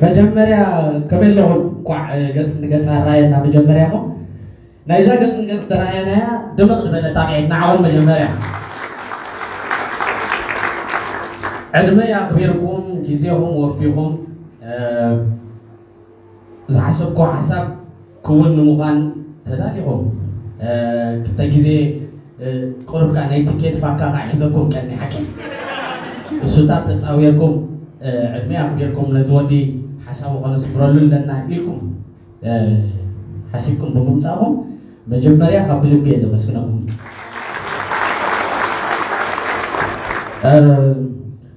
መጀመርያ ከመይ ኣለኹም? እንኳዕ ገጽ ንገጽ ኣረኣየና። መጀመርያ እሞ ናይዛ ገጽ ንገጽ ተረኣየናያ ድምቕ ዝበለ ጣቕዒት ንዓኹም መጀመርያ። ዕድመ ኣኽቢርኩም ግዜኹም ወፊኹም ዝሓሰብኩ ሓሳብ ክውን ንምዃን ተዳሊኹም ክልተ ግዜ ቁሩብ ከኣ ናይ ትኬት ፋካ ከኣ ሒዘኩም ቀኒ ሓቂ እሱታት ተጻዊርኩም ዕድመ ኣኽቢርኩም ነዚ ወዲ ሓሳቡ ከነስምረሉ ኣለና ኢልኩም ሓሲብኩም ብምምጻእኹም መጀመርያ ካብ ብልቢ እየ ዘመስግነኩም።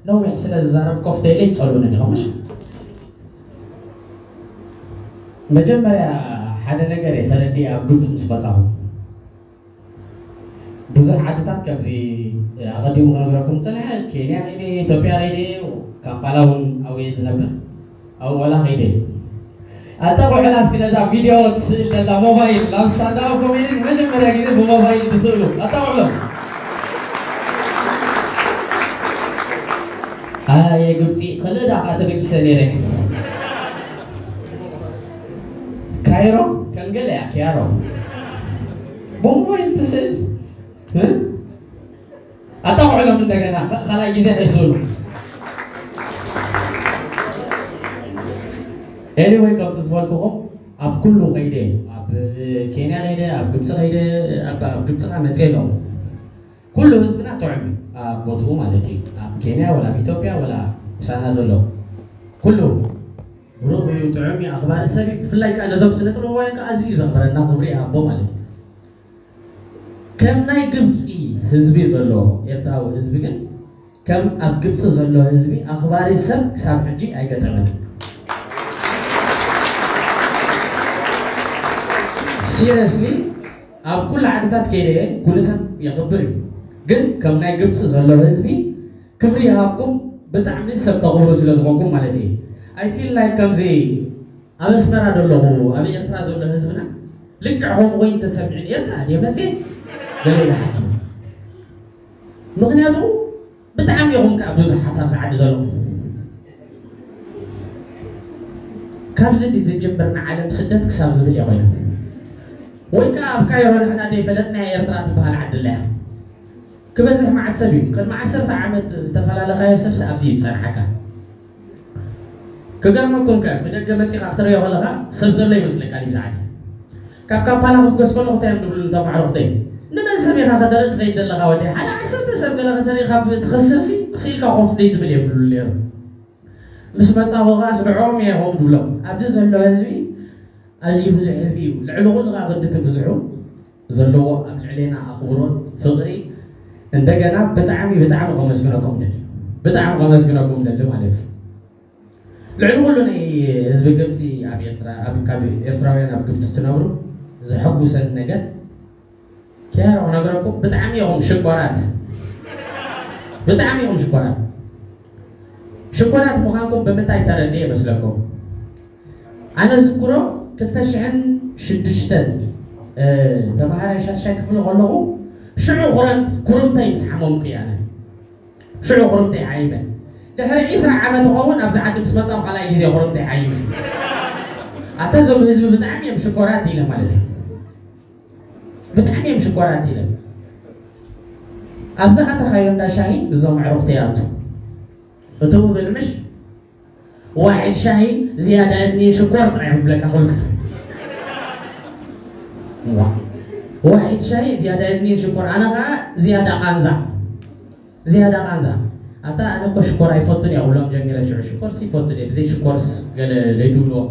ነዊሕ ስለ ዝዛረብ ኮፍተ ኢለ ይጸልኡኒ ዲኹም ምሽ? መጀመርያ ሓደ ነገር እየ ተረዲእ ኣብ ግብፂ ምስ መፃኹ ብዙሕ ዓድታት ከምዚ ኣቐዲሙ ክነግረኩም ፀንሐ ኬንያ ከይደ ኢትዮጵያ ከይደ ካምፓላ እውን ኣብየ ዝነብር ኣብኡ ወላ ከይደ ኣጣቕዑላ እስኪ ነዛ ቪድዮ ትስእል ዘላ ሞባይል ናብ ስታንዳዊ ኮሜዲ ንመጀመርያ ግዜ ብሞባይል ትስእሉ ኣጣቕዑሎም ኣየ ግብፂ ክልእ ዳ ከዓ ተበጊሰ ነይረ ካይሮ ከም ገለ እያ ኪያሮ ብሞባይል ትስእል ኣጣቕዑሎም እንደገና ካልኣይ ግዜ ከይስእሉ anyway ከምቲ ዝበልኩኹም ኣብ ኩሉ ከይደ ኣብ ኬንያ ከይደ ኣብ ግብፂ ከይደ ኣብ ግብፂ ከ መፅየ ኣለኹ ኩሉ ህዝብና ጥዑም እዩ ኣብ ቦትኡ ማለት እዩ ኣብ ኬንያ ወላ ኣብ ኢትዮጵያ ወላ ምሳና ዘሎ ኩሉ ብሩኽ እዩ ጥዑም እዩ ኣኽባሪ ሰብ እዩ ብፍላይ ከዓ ነዞም ስነ ጥበባውያን ከዓ ኣዝዩ እዩ ዘኽብረና ክብሪ ይሃቦ ማለት እዩ ከም ናይ ግብፂ ህዝቢ ዘሎ ኤርትራዊ ህዝቢ ግን ከም ኣብ ግብፂ ዘሎ ህዝቢ ኣኽባሪ ሰብ ክሳብ ሕጂ ኣይገጠመን seriously ኣብ ኩሉ ዓድታት ከይደ እየ ኩሉ ሰብ የኽብር እዩ ግን ከም ናይ ግብፂ ዘሎ ህዝቢ ክብሪ ይሃብኩም ብጣዕሚ ሰብ ተኽብሩ ስለ ዝኾንኩም ማለት እየ I feel like ከምዚ ኣብ ኣስመራ ዘለኹ ኣብ ኤርትራ ዘሎ ህዝብና ልክዕ ከምኡ ኮይኑ ተሰሚዑን ኤርትራ ድየ መፅየ ገለ ኢለ ሓስቡ ምኽንያቱ ብጣዕሚ ኢኹም ከዓ ብዙሓት ኣብዚ ዓዲ ዘለኹም ካብዚ ድዩ ዝጅምር ንዓለም ስደት ክሳብ ዝብል እየ ኮይኑ ወይ ከዓ ኣብ ካይሮ ንሕና ደይፈለጥናያ ኤርትራ ትበሃል ዓዲ ኣለያ ክበዝሕ መዓት ሰብ እዩ ቅድሚ ዓሰርተ ዓመት ዝተፈላለኻዮ ሰብሲ ኣብዚ እዩ ዝፀንሓካ ክገርመኩም ከ ብደገ መፂኻ ክትሪኦ ከለኻ ሰብ ዘሎ ይመስለካ ድዩ ዝዓዲ ካብ ካምፓላ ክብገስ ከለኹ እንታይ እዮም ዝብሉኒ እቶም ኣዕሩኽተይ ንመን ሰብ ኢኻ ከተርኢ ትኸይድ ዘለኻ ወደይ ሓደ ዓሰርተ ሰብ ገለ ከተርኢ ካብ ትኸስርሲ ክስኢልካ ኮፍ ደይ ትብል እዮም ዝብሉ ነይሩ ምስ መፃኹ ከዓ ስድዕኦም እየ ከምኡ ዝብሎም ኣብዚ ዘሎ ህዝቢ ኣዝዩ ብዙሕ ህዝቢ እዩ ልዕሊ ኩሉ ከዓ ክንዲ እቲ ብዙሑ ዘለዎ ኣብ ልዕሌና ኣኽብሮት ፍቕሪ እንደገና ብጣዕሚ ብጣዕሚ ከመስግነኩም ደሊ ብጣዕሚ ከመስግነኩም ደሊ ማለት እዩ ልዕሊ ኩሉ ናይ ህዝቢ ግብፂ ኣብ ኤርትራ ኣብ ካብ ኤርትራውያን ኣብ ግብፂ ትነብሩ ዘሐጉሰን ነገር ኪያሮ ክነግረኩም ብጣዕሚ ኢኹም ሽኮራት ብጣዕሚ ኢኹም ሽኮራት ሽኮራት ምዃንኩም ብምንታይ ተረድእ ይመስለኩም ኣነ ዝዝክሮ ክልተ ሽሕን ሽዱሽተን ተምሃራይ ሻድሻይ ክፍሊ ከለኹ ሽዑ ክረምቲ ኩርምተይ ምስ ሓመምኩ እየ ኣነ ሽዑ ኩርምተይ ሓይመ ድሕሪ ዒስራ ዓመት ኸውን ኣብዚ ዓዲ ምስ መፃኹ ካልኣይ ግዜ ኩርምተይ ሓይመ ኣታ እዞም ህዝቢ ብጣዕሚ እዮም ሽኮራት ኢለ ማለት እዩ ብጣዕሚ እዮም ሽኮራት ኢለ ኣብዚ ኣተኻዮ እንዳ ሻሂ ብዞም ኣዕሩኽተይ ኣቱ እትው ብል ምሽ ዋሒድ ሻሂ ዝያዳ እድኒ ሽኮር ጥራይ ክብለካ ክሉ ሰብ ዋሒድ ሻሂ ዝያዳ እድኒ ሽኮር ኣነ ከዓ ዝያዳ ቃንዛ ዝያዳ ቃንዛ ኣታ ኣነ እኮ ሽኮር ኣይፈቱን እያ ክብሎም ጀሚረ ሽዑ ሽኮር ሲ ይፈቱ ድየ ብዘይ ሽኮርስ ገለ ዘይትብልዎ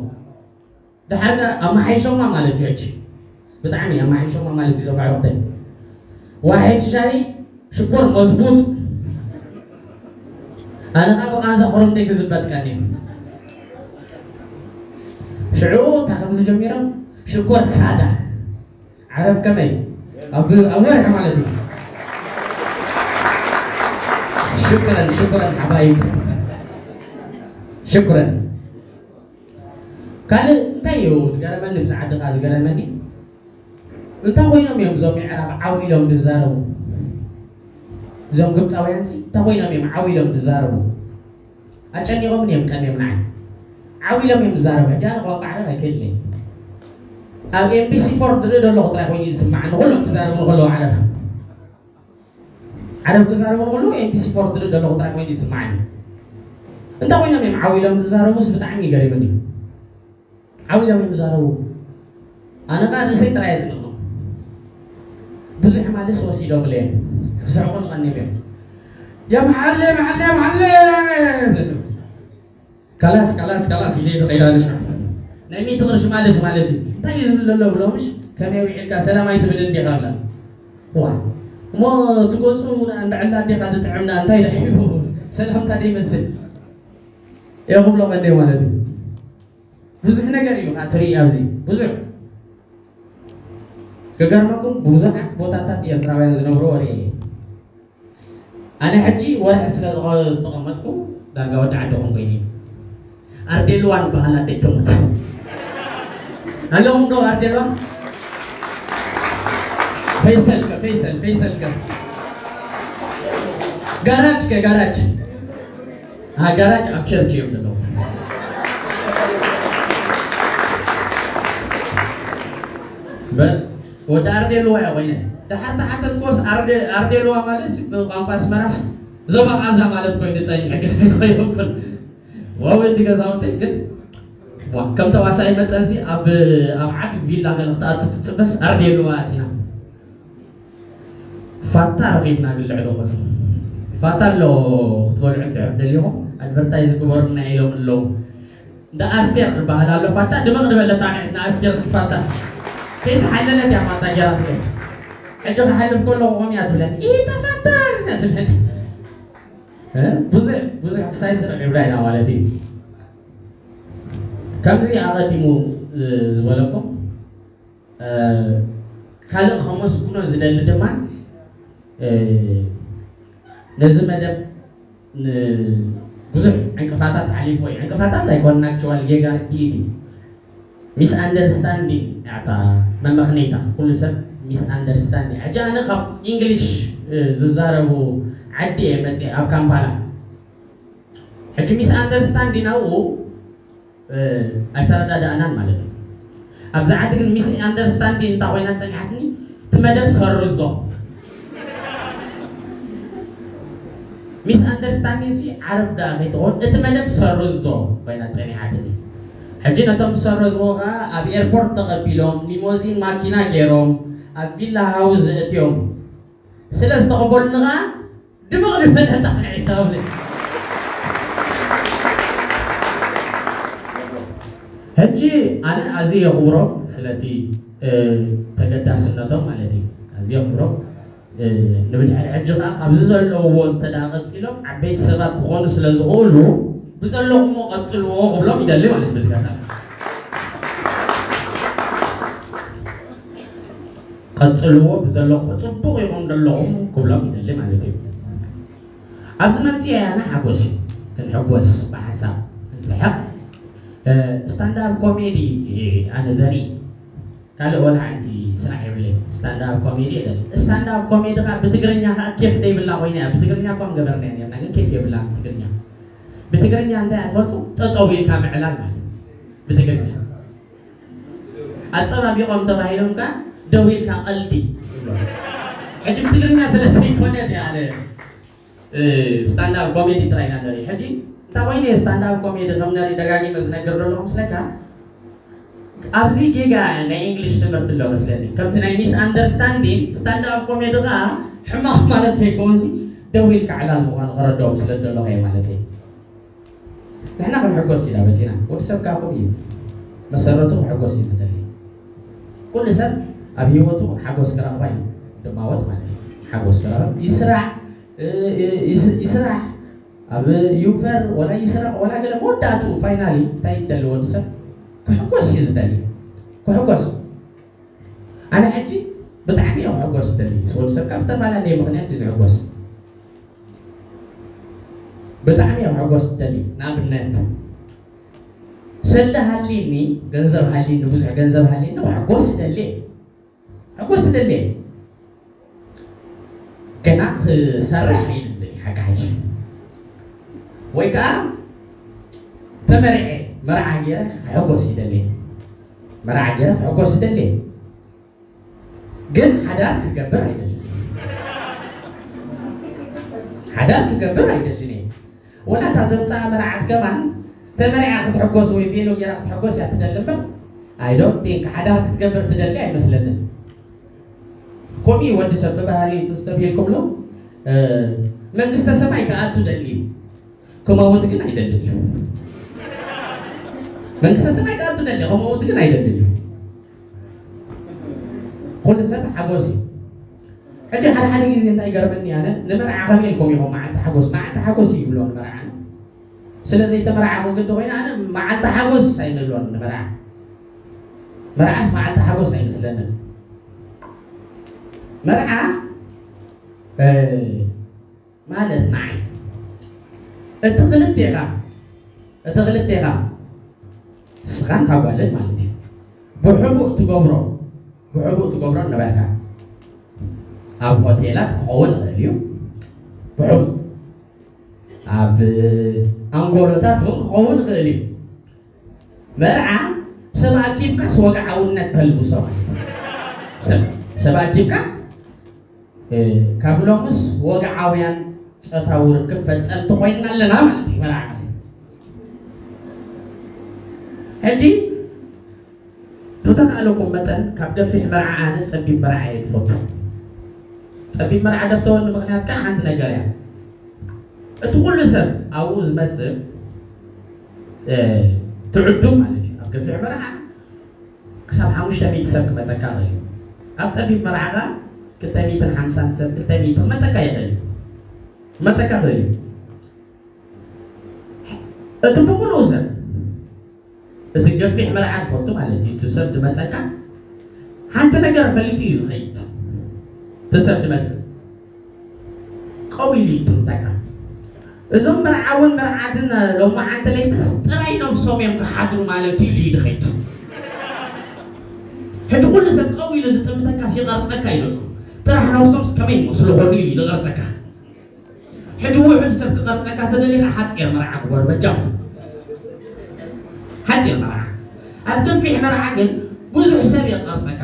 ደሓር ከ ኣመሓይሾማ ማለት እዩ ሕጂ ብጣዕሚ ኣመሓይሾማ ማለት እዩ ዞም ኣዕሩኽተይ ዋሒድ ሻሂ ሽኮር መዝቡጥ ኣነ ከዓ ብቃንዛ ኮረምተይ ክዝበጥ ቀኒ ሽዑ እንታይ ክብሉ ጀሚሮም ሽኮር ሳዳ ዓረብ ከመይ ኣብ ኣብ ወርሒ ማለት እዩ ሽክረን ሽክረን ሓባይብ ሽክረን ካልእ እንታይ እዩ ዝገረመኒ ብዚ ዓድኻ ዝገረመኒ እንታይ ኮይኖም እዮም እዞም ምዕራብ ዓው ኢሎም ዝዛረቡ እዞም ግብፃውያን ሲ እንታይ ኮይኖም እዮም ዓው ኢሎም ዝዛረቡ ኣጨኒቖምን እዮም ቀንዮም ንዓይ ዓው ኢሎም እዮም ዝዛረቡ። ሕጂ ኣነ ቋንቋ ዓረብ ኣይክእልን እየ። ኣብ ኤምቢሲ ፎር ዝርኢ ዘለኹ ጥራይ ኮይኑ እዩ ዝስምዓኒ፣ ኩሎም ክዛረቡ ከለዉ ዓረብ። ዓረብ ክዛረቡ ከለዉ ኤምቢሲ ፎር ዝርኢ ዘለኹ ጥራይ ኮይኑ እዩ ዝስምዓኒ። እንታይ ኮይኖም እዮም ዓው ኢሎም ዝዛረቡስ ብጣዕሚ እዩ ገሪሙኒ። ዓው ኢሎም እዮም ዝዛረቡ። ኣነ ኸኣ ርእሰይ ጥራይ እየ ዝንቕንቕ። ብዙሕ ማልስ ወሲዶምለይ እዮም። ክስሕቑ ንቐንዮም እዮም። "ያ መሓለ፣ መሓለ፣ መሓለ!" ይብለኒ። "ካላስ፣ ካላስ፣ ካላስ" ኢለ ይኸይድ ኣነ ሽዑ። ናይ ሚእቲ ቅርሺ ማልስ ማለት እዩ። "እንታይ እዩ ዝብል ዘሎ?" ብሎ፣ "ምሽ ከመይ ውዒልካ፣ ሰላም ኣይትብልን ዲኻ?" ብላ። ዋ፣ እሞ እቲ ገጹ እንዳ ዕላ ኣዴኻ ዝጥዕም ደኣ እንታይ ደኣ እዩ? ሰላምታ ደይመስል? እየ ክብሎ ቀንደ ማለት እዩ። ብዙሕ ነገር እዩ ኸዓ ትርኢ ኣብዚ። ብዙሕ። ክገርመኩም፣ ብዙሓት ቦታታት ኤርትራውያን ዝነብርዎ ርእየ። ኣነ ሕጂ ወርሒ ስለ ዝኸ-፣ ዝተቐመጥኩ ዳርጋ ወዲ ዓዲ ኮንኩ እየ። ኣርዴልዋ ንበሃል ኣደይ ትሙት። ኣለኹም ዶ ኣርዴልዋ? ፈይሰል ከ፣ ፈይሰል፣ ፈይሰል ከ? ጋራጅ ከ፣ ጋራጅ? አ፣ ጋራጅ ኣብ ቸርች እዮም ዘለዉ። በ-፣ ወዲ ኣርዴልዋ እያ ኮይነ። ደሓር ተሓተትኮስ ኣርዴ-፣ ኣርዴልዋ ማለት ብቋንቋ ኣስመራስ ዞባ ቃዛ ማለት ኮይኑ ጸኒሑ ግን ኣይተኸየኩን። ዋው እንዲ ገዛውተይ ግን ዋ፣ ከም ተዋሳኢ መጠንሲ ኣብ፣ ኣብ ዓቢ ቪላ ገለ ክትኣቱ ትጽበስ ኣርዴልዋ ኣቲና። ፋታ ረኺብና ግን ልዕሊ ኩሉ። ፋታ ኣሎ ክትበልዑ እንድሕር ደሊኹም ኣድቨርታይዝ ግበሩልና ኢሎም ኣለዉ። እንዳ ኣስቴር ዝበሃል ኣሎ ፋታ ድምቕ ዝበለ ጣቕዒት ንኣስቴር እስኪ ፋታ። ከይተሓለለት እያ ፋታ ጌራትለይ። ሕጂ ክሓልፍ ከለኹ ከምኡ እያ ትብለኒ። ኢታ ፋታ እያ ትብለኒ። እ? ብዙሕ፣ ብዙሕ ክሳይስ ረኺብና ኢና ማለት እዩ። ከምዚ ኣቐዲሙ፣ እ፣ ዝበለኩም፣ እ፣ ካልእ ከመስግኖ ዝደሊ ድማ፣ እ፣ ነዚ መደብ ን-፣ ብዙሕ ዕንቅፋታት ሓሊፍዎ እዩ። ዕንቅፋታት ኣይኮነን፣ ኣክቹዋሊ ጌጋ ርድኢት እዩ። ሚስ ኣንደርስታንዲንግ እያ እታ መመኽነይታ። ኩሉ ሰብ ሚስ ኣንደርስታንዲንግ። ሕጂ ኣነ ካብ ኢንግሊሽ፣ እ፣ ዝዛረቡ ዓዲ እየ መፅየ፣ ኣብ ካምፓላ። ሕጂ ሚስ ኣንደርስታንዲንግ ኣብኡ፣ እ፣ ኣይተረዳዳእናን ማለት እዩ። ኣብዚ ዓዲ ግን ሚስ ኣንደርስታንዲንግ እንታይ ኮይና ፀኒሓትኒ? እቲ መደብ ሰርዞ። ሚስ ኣንደርስታንዲንግ ሲ ዓረብ ደኣ ከይትኸውን እቲ መደብ ሰርዞ ኮይና ጸኒሓትኒ። ሕጂ ነቶም ዝሰረዝዎ ከኣ ኣብ ኤርፖርት ተቐቢሎም፣ ሊሞዚን ማኪና ገይሮም፣ ኣብ ቪላ ሃውዝ እእትዮም ስለ ዝተቐበሉኒ ከኣ ድምቕ ዝበለ ጣቕዒት ሃቡኒ። ሕጂ ኣነ ኣዝየ የኽብሮም ስለቲ፣ እ፣ ተገዳስነቶም ማለት እዩ። ኣዝየ የኽብሮም። እ፣ ንብድሕሪ ሕጂ ኸዓ ካብዚ ዘለውዎ እንተ ደኣ ቀጺሎም ዓበይቲ ሰባት ክኾኑ ስለ ዝኽእሉ፣ ብዘለኹሞ ቀጽልዎ ክብሎም ይደሊ ማለት እዩ። በዚ ኣጋጣሚ ቀጽልዎ፣ ብዘለኹሞ ጽቡቕ ኢኹም ዘለኹም ክብሎም ይደሊ ማለት እዩ። ኣብዚ መምጽኤ ኣነ ሓጎስ እዩ። ክንሕጎስ፣ ብሓንሳብ ክንስሕቕ። እ፣ ስታንዳፕ ኮሜዲ፣ እ፣ ኣነ ዘርኢ ካልእ ወላ ሓንቲ ስራሕ የብለይን። ስታንዳፕ ኮሜዲ የለን። ስታንዳፕ ኮሜዲ ኸኣ ብትግርኛ ኸኣ ኬፍ ዘይብላ ኮይና እያ። ብትግርኛ እኳ ምገበርናያ ነርና፣ ግን ኬፍ የብላን ብትግርኛ። ብትግርኛ እንታይ እያ ትፈልጡ? ጠጠው ኢልካ ምዕላል ማለት ብትግርኛ። ኣጸባቢቖም ተባሂሎም ከኣ ደው ኢልካ ቀልዲ። ሕጂ ብትግርኛ ስለ ዘይኮነ ድያ ኣነ እ፣ ስታንዳፕ ኮሜዲ ጥራይ ኢና ንርኢ። ሕጂ እንታይ ኮይኑ እየ ስታንዳፕ ኮሜዲ ከም ነርኢ ደጋጊመ ዝነግር ዘለኹ ምስለካ፣ ኣብዚ ጌጋ ናይ እንግሊሽ ትምህርቲ ኣሎ መስለኒ። ከምቲ ናይ ሚስ ኣንደርስታንዲንግ ስታንዳፕ ኮሜዲ ኸኣ ሕማቕ ማለት ከይከውንሲ ደው ኢልካ ዕላል ምዃኑ ከረድኦም ስለ ዝደለኹ እየ ማለት እየ። ንሕና ክንሕጎስ ኢና መጺና። ወዲ ሰብ ከኣ ከምኡ እዩ። መሰረቱ ክሕጎስ እዩ ዝደሊ። ኩሉ ሰብ ኣብ ህይወቱ ሓጎስ ክረኽባ እዩ ድማወት ማለት እዩ። ሓጎስ ክረኽብ ይስራሕ፣ እ፣ እ፣ ይስ-፣ ይስራሕ፣ ኣብ ይውፈር፣ ወላ ይስረቕ፣ ወላ ገለ መወዳእትኡ ፋይናሊ እንታይ ይደሊ ወዲ ሰብ? ክሕጎስ እዩ ዝደሊ። ክሕጎስ። ኣነ ሕጂ ብጣዕሚ እየ ክሕጎስ ዝደሊ። ወዲ ሰብ ካብ ዝተፈላለየ ምኽንያት እዩ ዝሕጎስ። ብጣዕሚ እየ ክሕጎስ ዝደሊ። ንኣብነት፣ ሰልዲ ሃልይኒ፣ ገንዘብ ሃልይኒ፣ ብዙሕ ገንዘብ ሃልይኒ፣ ክሕጎስ ይደሊ እየ። ክሕጎስ ይደሊ እየ። ግና ክሰርሕ ኣይደልን እየ፣ ሓቂ ሓይሽ። ወይ ከዓ ተመሪዐ፣ መርዓ ገይረ ክሕጎስ ይደሊ። መርዓ ገይረ ክሕጎስ ይደሊ። ግን ሓዳር ክገብር ኣይደልን። ሓዳር ክገብር ኣይደልን እየ። ወላ እታ ዘምፅኣ መርዓት ከማን ተመርዓ ክትሕጎስ ወይ ቬሎ ገይራ ክትሕጎስ እያ ትደሊ እምበር፣ I don't think ሓዳር ክትገብር ትደሊ ኣይመስለንን። ከምኡ እዩ ወዲ ሰብ ብባህሪ ተስተብሂልኩምሎ፣ እ፣ መንግስተ ሰማይ ክኣቱ ደሊ እዩ። ክመውት ግን ኣይደልን እዩ። መንግስተ ሰማይ ክኣቱ ደሊ፣ ክመውት ግን ኣይደልን እዩ። ኩሉ ሰብ ሓጎስ እዩ። ሕጂ ሓደ ሓደ ግዜ እንታይ ይገርመኒ ኣነ፣ ንመርዓ ከመይ ኢልኩም ኢኹም መዓልቲ ሓጎስ፣ መዓልቲ ሓጎስ እዩ ይብሎ ንመርዓ። ስለ ዘይተመርዓኹ ግዲ ኮይነ ኣነ መዓልቲ ሓጎስ ኣይንብሎን ንመርዓ። መርዓስ መዓልቲ ሓጎስ ኣይመስለንን። መርዓ፣ እ፣ ማለት ንዓይ እቲ ክልቴኻ፣ እቲ ክልቴኻ ንስኻን እታ ጓልን ማለት እዩ። ብሕቡእ ትገብሮ፣ ብሕቡእ ትገብሮ ነበርካ። ኣብ ሆቴላት ክኸውን ይኽእል እዩ። ብሕቡእ ኣብ ኣንጎሎታት እውን ክኸውን ይኽእል እዩ። መርዓ ሰብ ኣኪብካስ ወግዓውነት ተልብሶ ማለት እዩ። ሰብ፣ ሰብ ኣኪብካ፣ እ፣ ካብ ሎምስ ወግዓውያን ጾታዊ ርክብ ፈጸምቲ ኮይንና ኣለና ማለት እዩ መርዓ ማለት። ሕጂ ብተኻእለኩም መጠን ካብ ገፊሕ መርዓ ኣነ ጸቢብ መርዓ እየ ዝፈቱ። ጸቢብ መርዓ ደፍተወኒ ምኽንያት ከዓ ሓንቲ ነገር እያ። እቲ ኩሉ ሰብ ኣብኡ ዝመጽእ፣ እ፣ ትዕዱ ማለት እዩ። ኣብ ገፊሕ መርዓ ክሳብ ሓሙሽተ ሚእቲ ሰብ ክመጸካ ይኽእል እዩ። ኣብ ጸቢብ መርዓ ኸኣ ክልተ ሚእትን ሓምሳን ሰብ፣ ክልተ ሚእቲ ክመጸካ ይኽእል እዩ። ክመጸካ ይኽእል እዩ። እቲ ብምሉኡ ሰብ፣ እቲ ገፊሕ መርዓ ዝፈቱ ማለት እዩ፣ እቲ ሰብ ዝመጸካ ሓንቲ ነገር ፈሊጡ እዩ ዝኸይድ። እቲ ሰብ ዝመጽእ ቀው ኢሉ ይጥምተካ። እዞም መርዓውን መርዓትን ሎማዓንቲ ለይትስ ጥራይ ነብሶም እዮም ክሓድሩ ማለት እዩ ኢሉ እዩ ዝኸይድ። ሕጂ ኩሉ ሰብ ቀው ኢሉ ዝጥምተካስ ይቐርጸካ እዩ ዘሎ። ጥራሕ ነብሶምስ ከመይ ይመስሉ ኾኑ ኢሉ እዩ ዝቐርጸካ። ሕጂ ውሑድ ሰብ ክቐርጸካ ተደሊኻ ሓጺር መርዓ ግበር በጃኹም። ሓጺር መርዓ። ኣብ ገፊሕ መርዓ ግን ብዙሕ ሰብ ይቐርጸካ።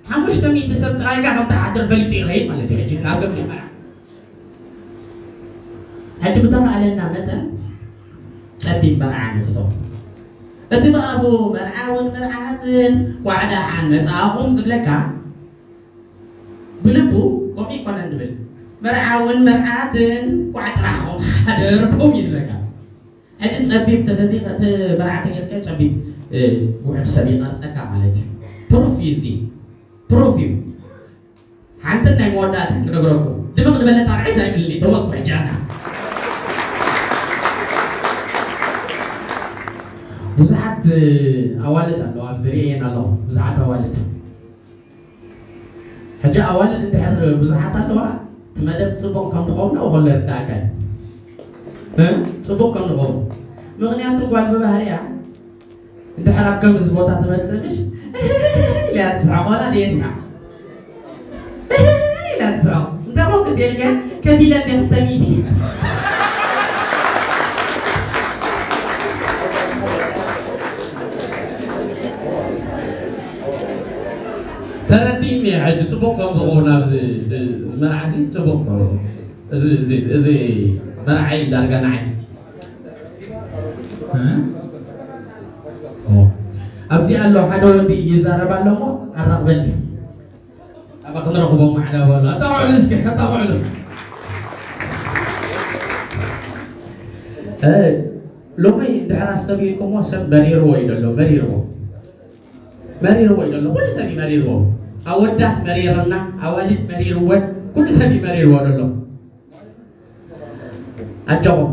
ሓሙሽተ ሚእቲ ሰብ ጥራይካ ከም ትሓድር ፈሊጡ ይኸይድ ማለት እዩ። ሕጂ ኣብ ገፊሕ መርዓ። ሕጂ ብተኻእለና መጠን ጸቢብ መርዓ ንፍቶ። እቲ ብኣፉ መርዓውን መርዓትን ኳዕ ደሓን መጻእኹም ዝብለካ ብልቡ ከምኡ ይኮነን ድብል። መርዓውን መርዓትን ኳዕ ጥራሕኹም ሓደርኩም እዩ ዝብለካ። ሕጂ ጸቢብ ተፈቲኻ እቲ መርዓ ተጌርካ ጸቢብ፣ እ፣ ውሕድ ሰብ ይቐርጸካ ማለት እዩ። ፕሩፍ እዩ እዚ። ፕሩፍ እዩ። ሓንቲ ናይ መወዳእታ ክነግረኩም። ድምቕ ዝበለ ጣቕዒት ኣይብልኒ፣ ተወጥኩ ሕጂ ኣና። ብዙሓት፣ እ፣ ኣዋልድ ኣለዋ፣ ኣብዚ ርእየን ኣለኹ። ብዙሓት ኣዋልድ። ሕጂ ኣዋልድ እንድሕር ብዙሓት ኣለዋ፣ እቲ መደብ ጽቡቕ ከም ዝኸውን ኣብኡ ከሎ ይርዳእካ እዩ። እ? ጽቡቕ ከም ዝኸውን። ምኽንያቱ ጓል ብባህሪኣ እንድሕር ኣብ ከምዚ ቦታ ትመጽእ ምሽ ኢላ ትስሕቕ፣ ዋላ ድየ ስሓቕ ኢላ ትስሕቕ። እንታይ ኮንክ ተልካ ከፊለ እንደ ክልተ ሚእቲ። ተረዲእኒ እየ ሕጂ ጽቡቕ ከም ዝኸውን ኣብዚ፣ እዚ፣ እዚ መርዓሲ ጽቡቕ ከም፣ እዚ፣ እዚ፣ እዚ መርዓይ ዳርጋ ንዓይ። እ? ኦ። ኣብዚ ኣሎ ሓደ ወዲ ይዛረብ ኣሎ እሞ ኣራኽበኒ። ኣብ ክንረኽቦም ማዕዳ በሉ። ኣጣቕዑሉ እስኪ፣ ኣጣቕዑሉ። እ፣ ሎሚ እንድሕር ኣስተብሂልኩሞ ሰብ መሪርዎ እዩ ዘሎ፣ መሪርዎ። መሪርዎ እዩ ዘሎ። ኩሉ ሰብ እዩ መሪርዎ። ኣወዳት መሪርና፣ ኣዋልድ መሪርወን፣ ኩሉ ሰብ እዩ መሪርዎ ዘሎ። ኣጆኹም፣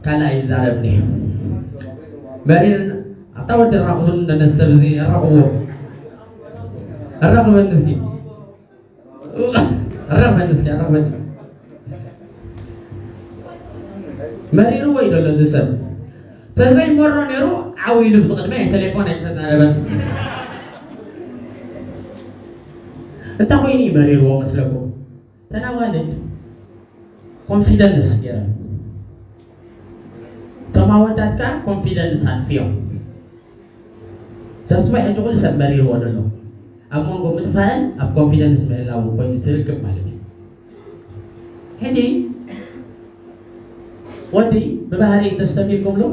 ካልእ ኣይዛረብን እየ። መሪር፣ ኣታ ወዲ ራኹብን ነነሰብ እዚ ራኹብዎ። ራኹበኒ እስኪ። ራኹበኒ እስኪ፣ ራኹበኒ። መሪርዎ እዩ ዘሎ እዚ ሰብ። ተዘይመሮ ነይሩ ዓው ኢሉ ብዚ ቅድሚ ቴሌፎን ኣይተዛረበን። እንታይ ኮይኑ እዩ መሪርዎ መስለኩም? ተን ኣዋልድ ኮንፊደንስ ገይረን፣ እቶም ኣወዳት ከዓ ኮንፊደንስ ኣጥፊኦም። ሳስባይ ሕጂ ኩሉ ሰብ መሪርዎ ዘሎ ኣብ መንጎ ምጥፋእን ኣብ ኮንፊደንስ ምህላውን ኮይኑ ትርክብ ማለት እዩ። ሕጂ ወዲ ብባህሪ ተስተሚልኩምሉ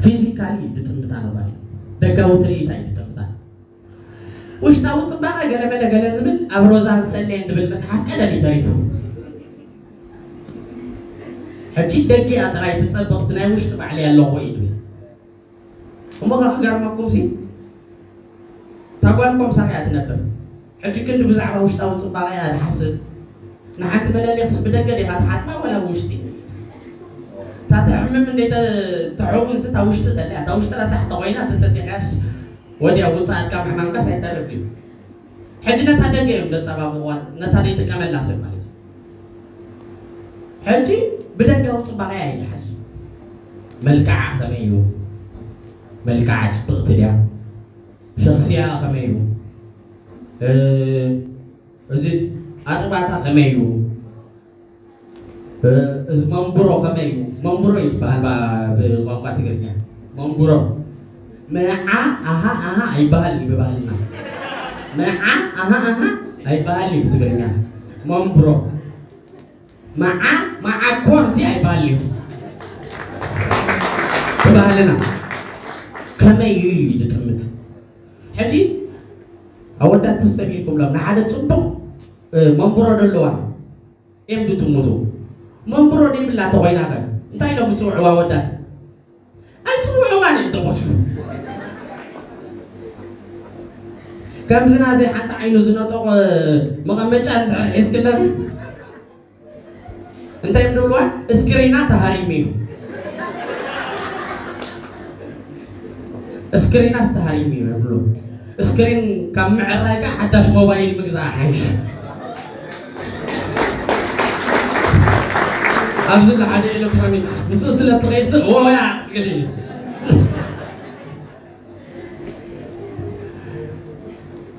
ፊዚካሊ ድጥምታ ነው ማለት ደጋዊ ትርኢት ኣይድጥምታ። ውሽጣዊ ፅባቐ ገለመለ ገለ ዝብል ኣብ ሮዛን ሰሌን ድብል መፅሓፍ ቀደም እዩ ተሪፉ። ሕጂ ደጊኣ ጥራይ ትፀብቕቲ ናይ ውሽጢ ባዕሊ ኣለኹ እዩ ድብል። እሞ ከ ክገርመኩም ሲ እታ ጓል ኮምሳር እያ ትነብር። ሕጂ ክንዲ ብዛዕባ ውሽጣዊ ፅባቐ እያ ትሓስብ። ንሓንቲ በለሌኽስ ብደገ ዲኻ ትሓፅባ ወላ ብውሽጢ? እታ ትሕምም እንደ ተሕውንስ እታ ውሽጢ ተለያ እታ ውሽጢ ረሳሕ ተኾይና ተሰቲኻያስ ወዲያ ውፅኣት ካብ ሕማምካስ ኣይተርፍ እዩ። ሕጂ ነታ ደገ እዮም ዘፀባብቑዋ ነታ ዘይጥቀመላ ሰብ ማለት እዩ። ሕጂ ብደጋዊ ፅባቐ እያ ይሓስብ። መልክዓ ከመይ እዩ? መልክዓ ፅብቕቲ ድያ? ሸኽሲያ ከመይ እዩ? እዚ ኣጥባታ ከመይ እዩ? እዚ መንብሮ ከመይ እዩ? መንብሮ ይበሃል ብቋንቋ ትግርኛ መንብሮ። መዓ ኣሃ ኣሃ ኣይበሃል እዩ ብባህልና። መዓ ኣሃ ኣሃ ኣይበሃል እዩ ብትግርኛ መንብሮ። መዓ መዓ ኮርሲ ኣይበሃል እዩ ብባህልና። ከመይ እዩ እዩ ዝጥምት? ሕጂ ኣወዳት ትስተሚልኩምሎም ንሓደ ፅቡቕ መንብሮ ደለዋ እዮም ድጥምቱ። መንብሮ ደይብላ ተኾይና ኸ እንታይ ኢሎም ዝፅውዕዋ ኣወዳት? ኣይፅውዕዋን እዮም ተቆፅሩ። ከምዚ ናተይ ሓንቲ ዓይኑ ዝነጠቆ መቐመጫ እንድሕር ሒዝክለኺ እንታይ እዮም ዝብልዋ? እስክሪና ተሃሪሙ እዩ። እስክሪናስ ተሃሪሙ እዩ ይብሉ። እስክሪን ካብ ምዕራይ ከዓ ሓዳሽ ሞባይል ምግዛእ ሓይሽ። ኣብዚ ለሓደ ኤሌክትሮኒክስ ምስኡ ስለ ትቐይስ ወያ ክትብል እዩ።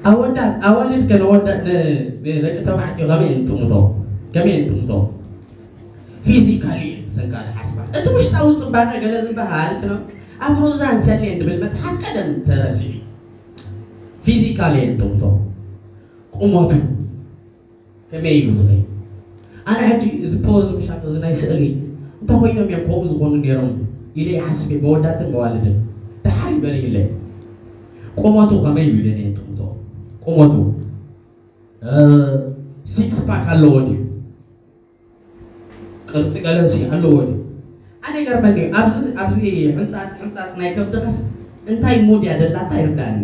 ኣወዳት ኣዋልድ ከ ንወዳ- ን- ንደቂ ተባዕትዮ ከመይ እንጥምቶ ከመይ እንጥምቶ ፊዚካሊ ብሰንካ ዝሓስባ እቲ ውሽጣዊ ፅባቐ ገለ ዝበሃል ክኖ ኣብ ሮዛን ሰሌን ድብል መፅሓፍ ቀደም ተረሲዑ ፊዚካሊ እንጥምቶ ቁመቱ ከመይ እዩ ዝኸይ ኣነ ሕጂ እዚ ፖዝ ምሻ እዚ ናይ ስእሊ እንታይ ኮይኖም እዮም ከምኡ ዝኾኑ ነይሮም ኢለ ይሓስብ እየ መወዳትን መዋልድን ደሓር ይበል ይለ ቁመቱ ከመይ እዩ ኢለ ነየ ጥምቶ ቁመቱ ሲክስ ፓክ ኣለዎ ድዩ ቅርፂ ገለሲ ኣለዎ ድዩ ኣነ ይገርመኒ ኣብዚ ኣብዚ ሕንፃፅ ሕንፃፅ ናይ ከብድኻስ እንታይ ሙድ እያ ደላታ ይርዳእኒ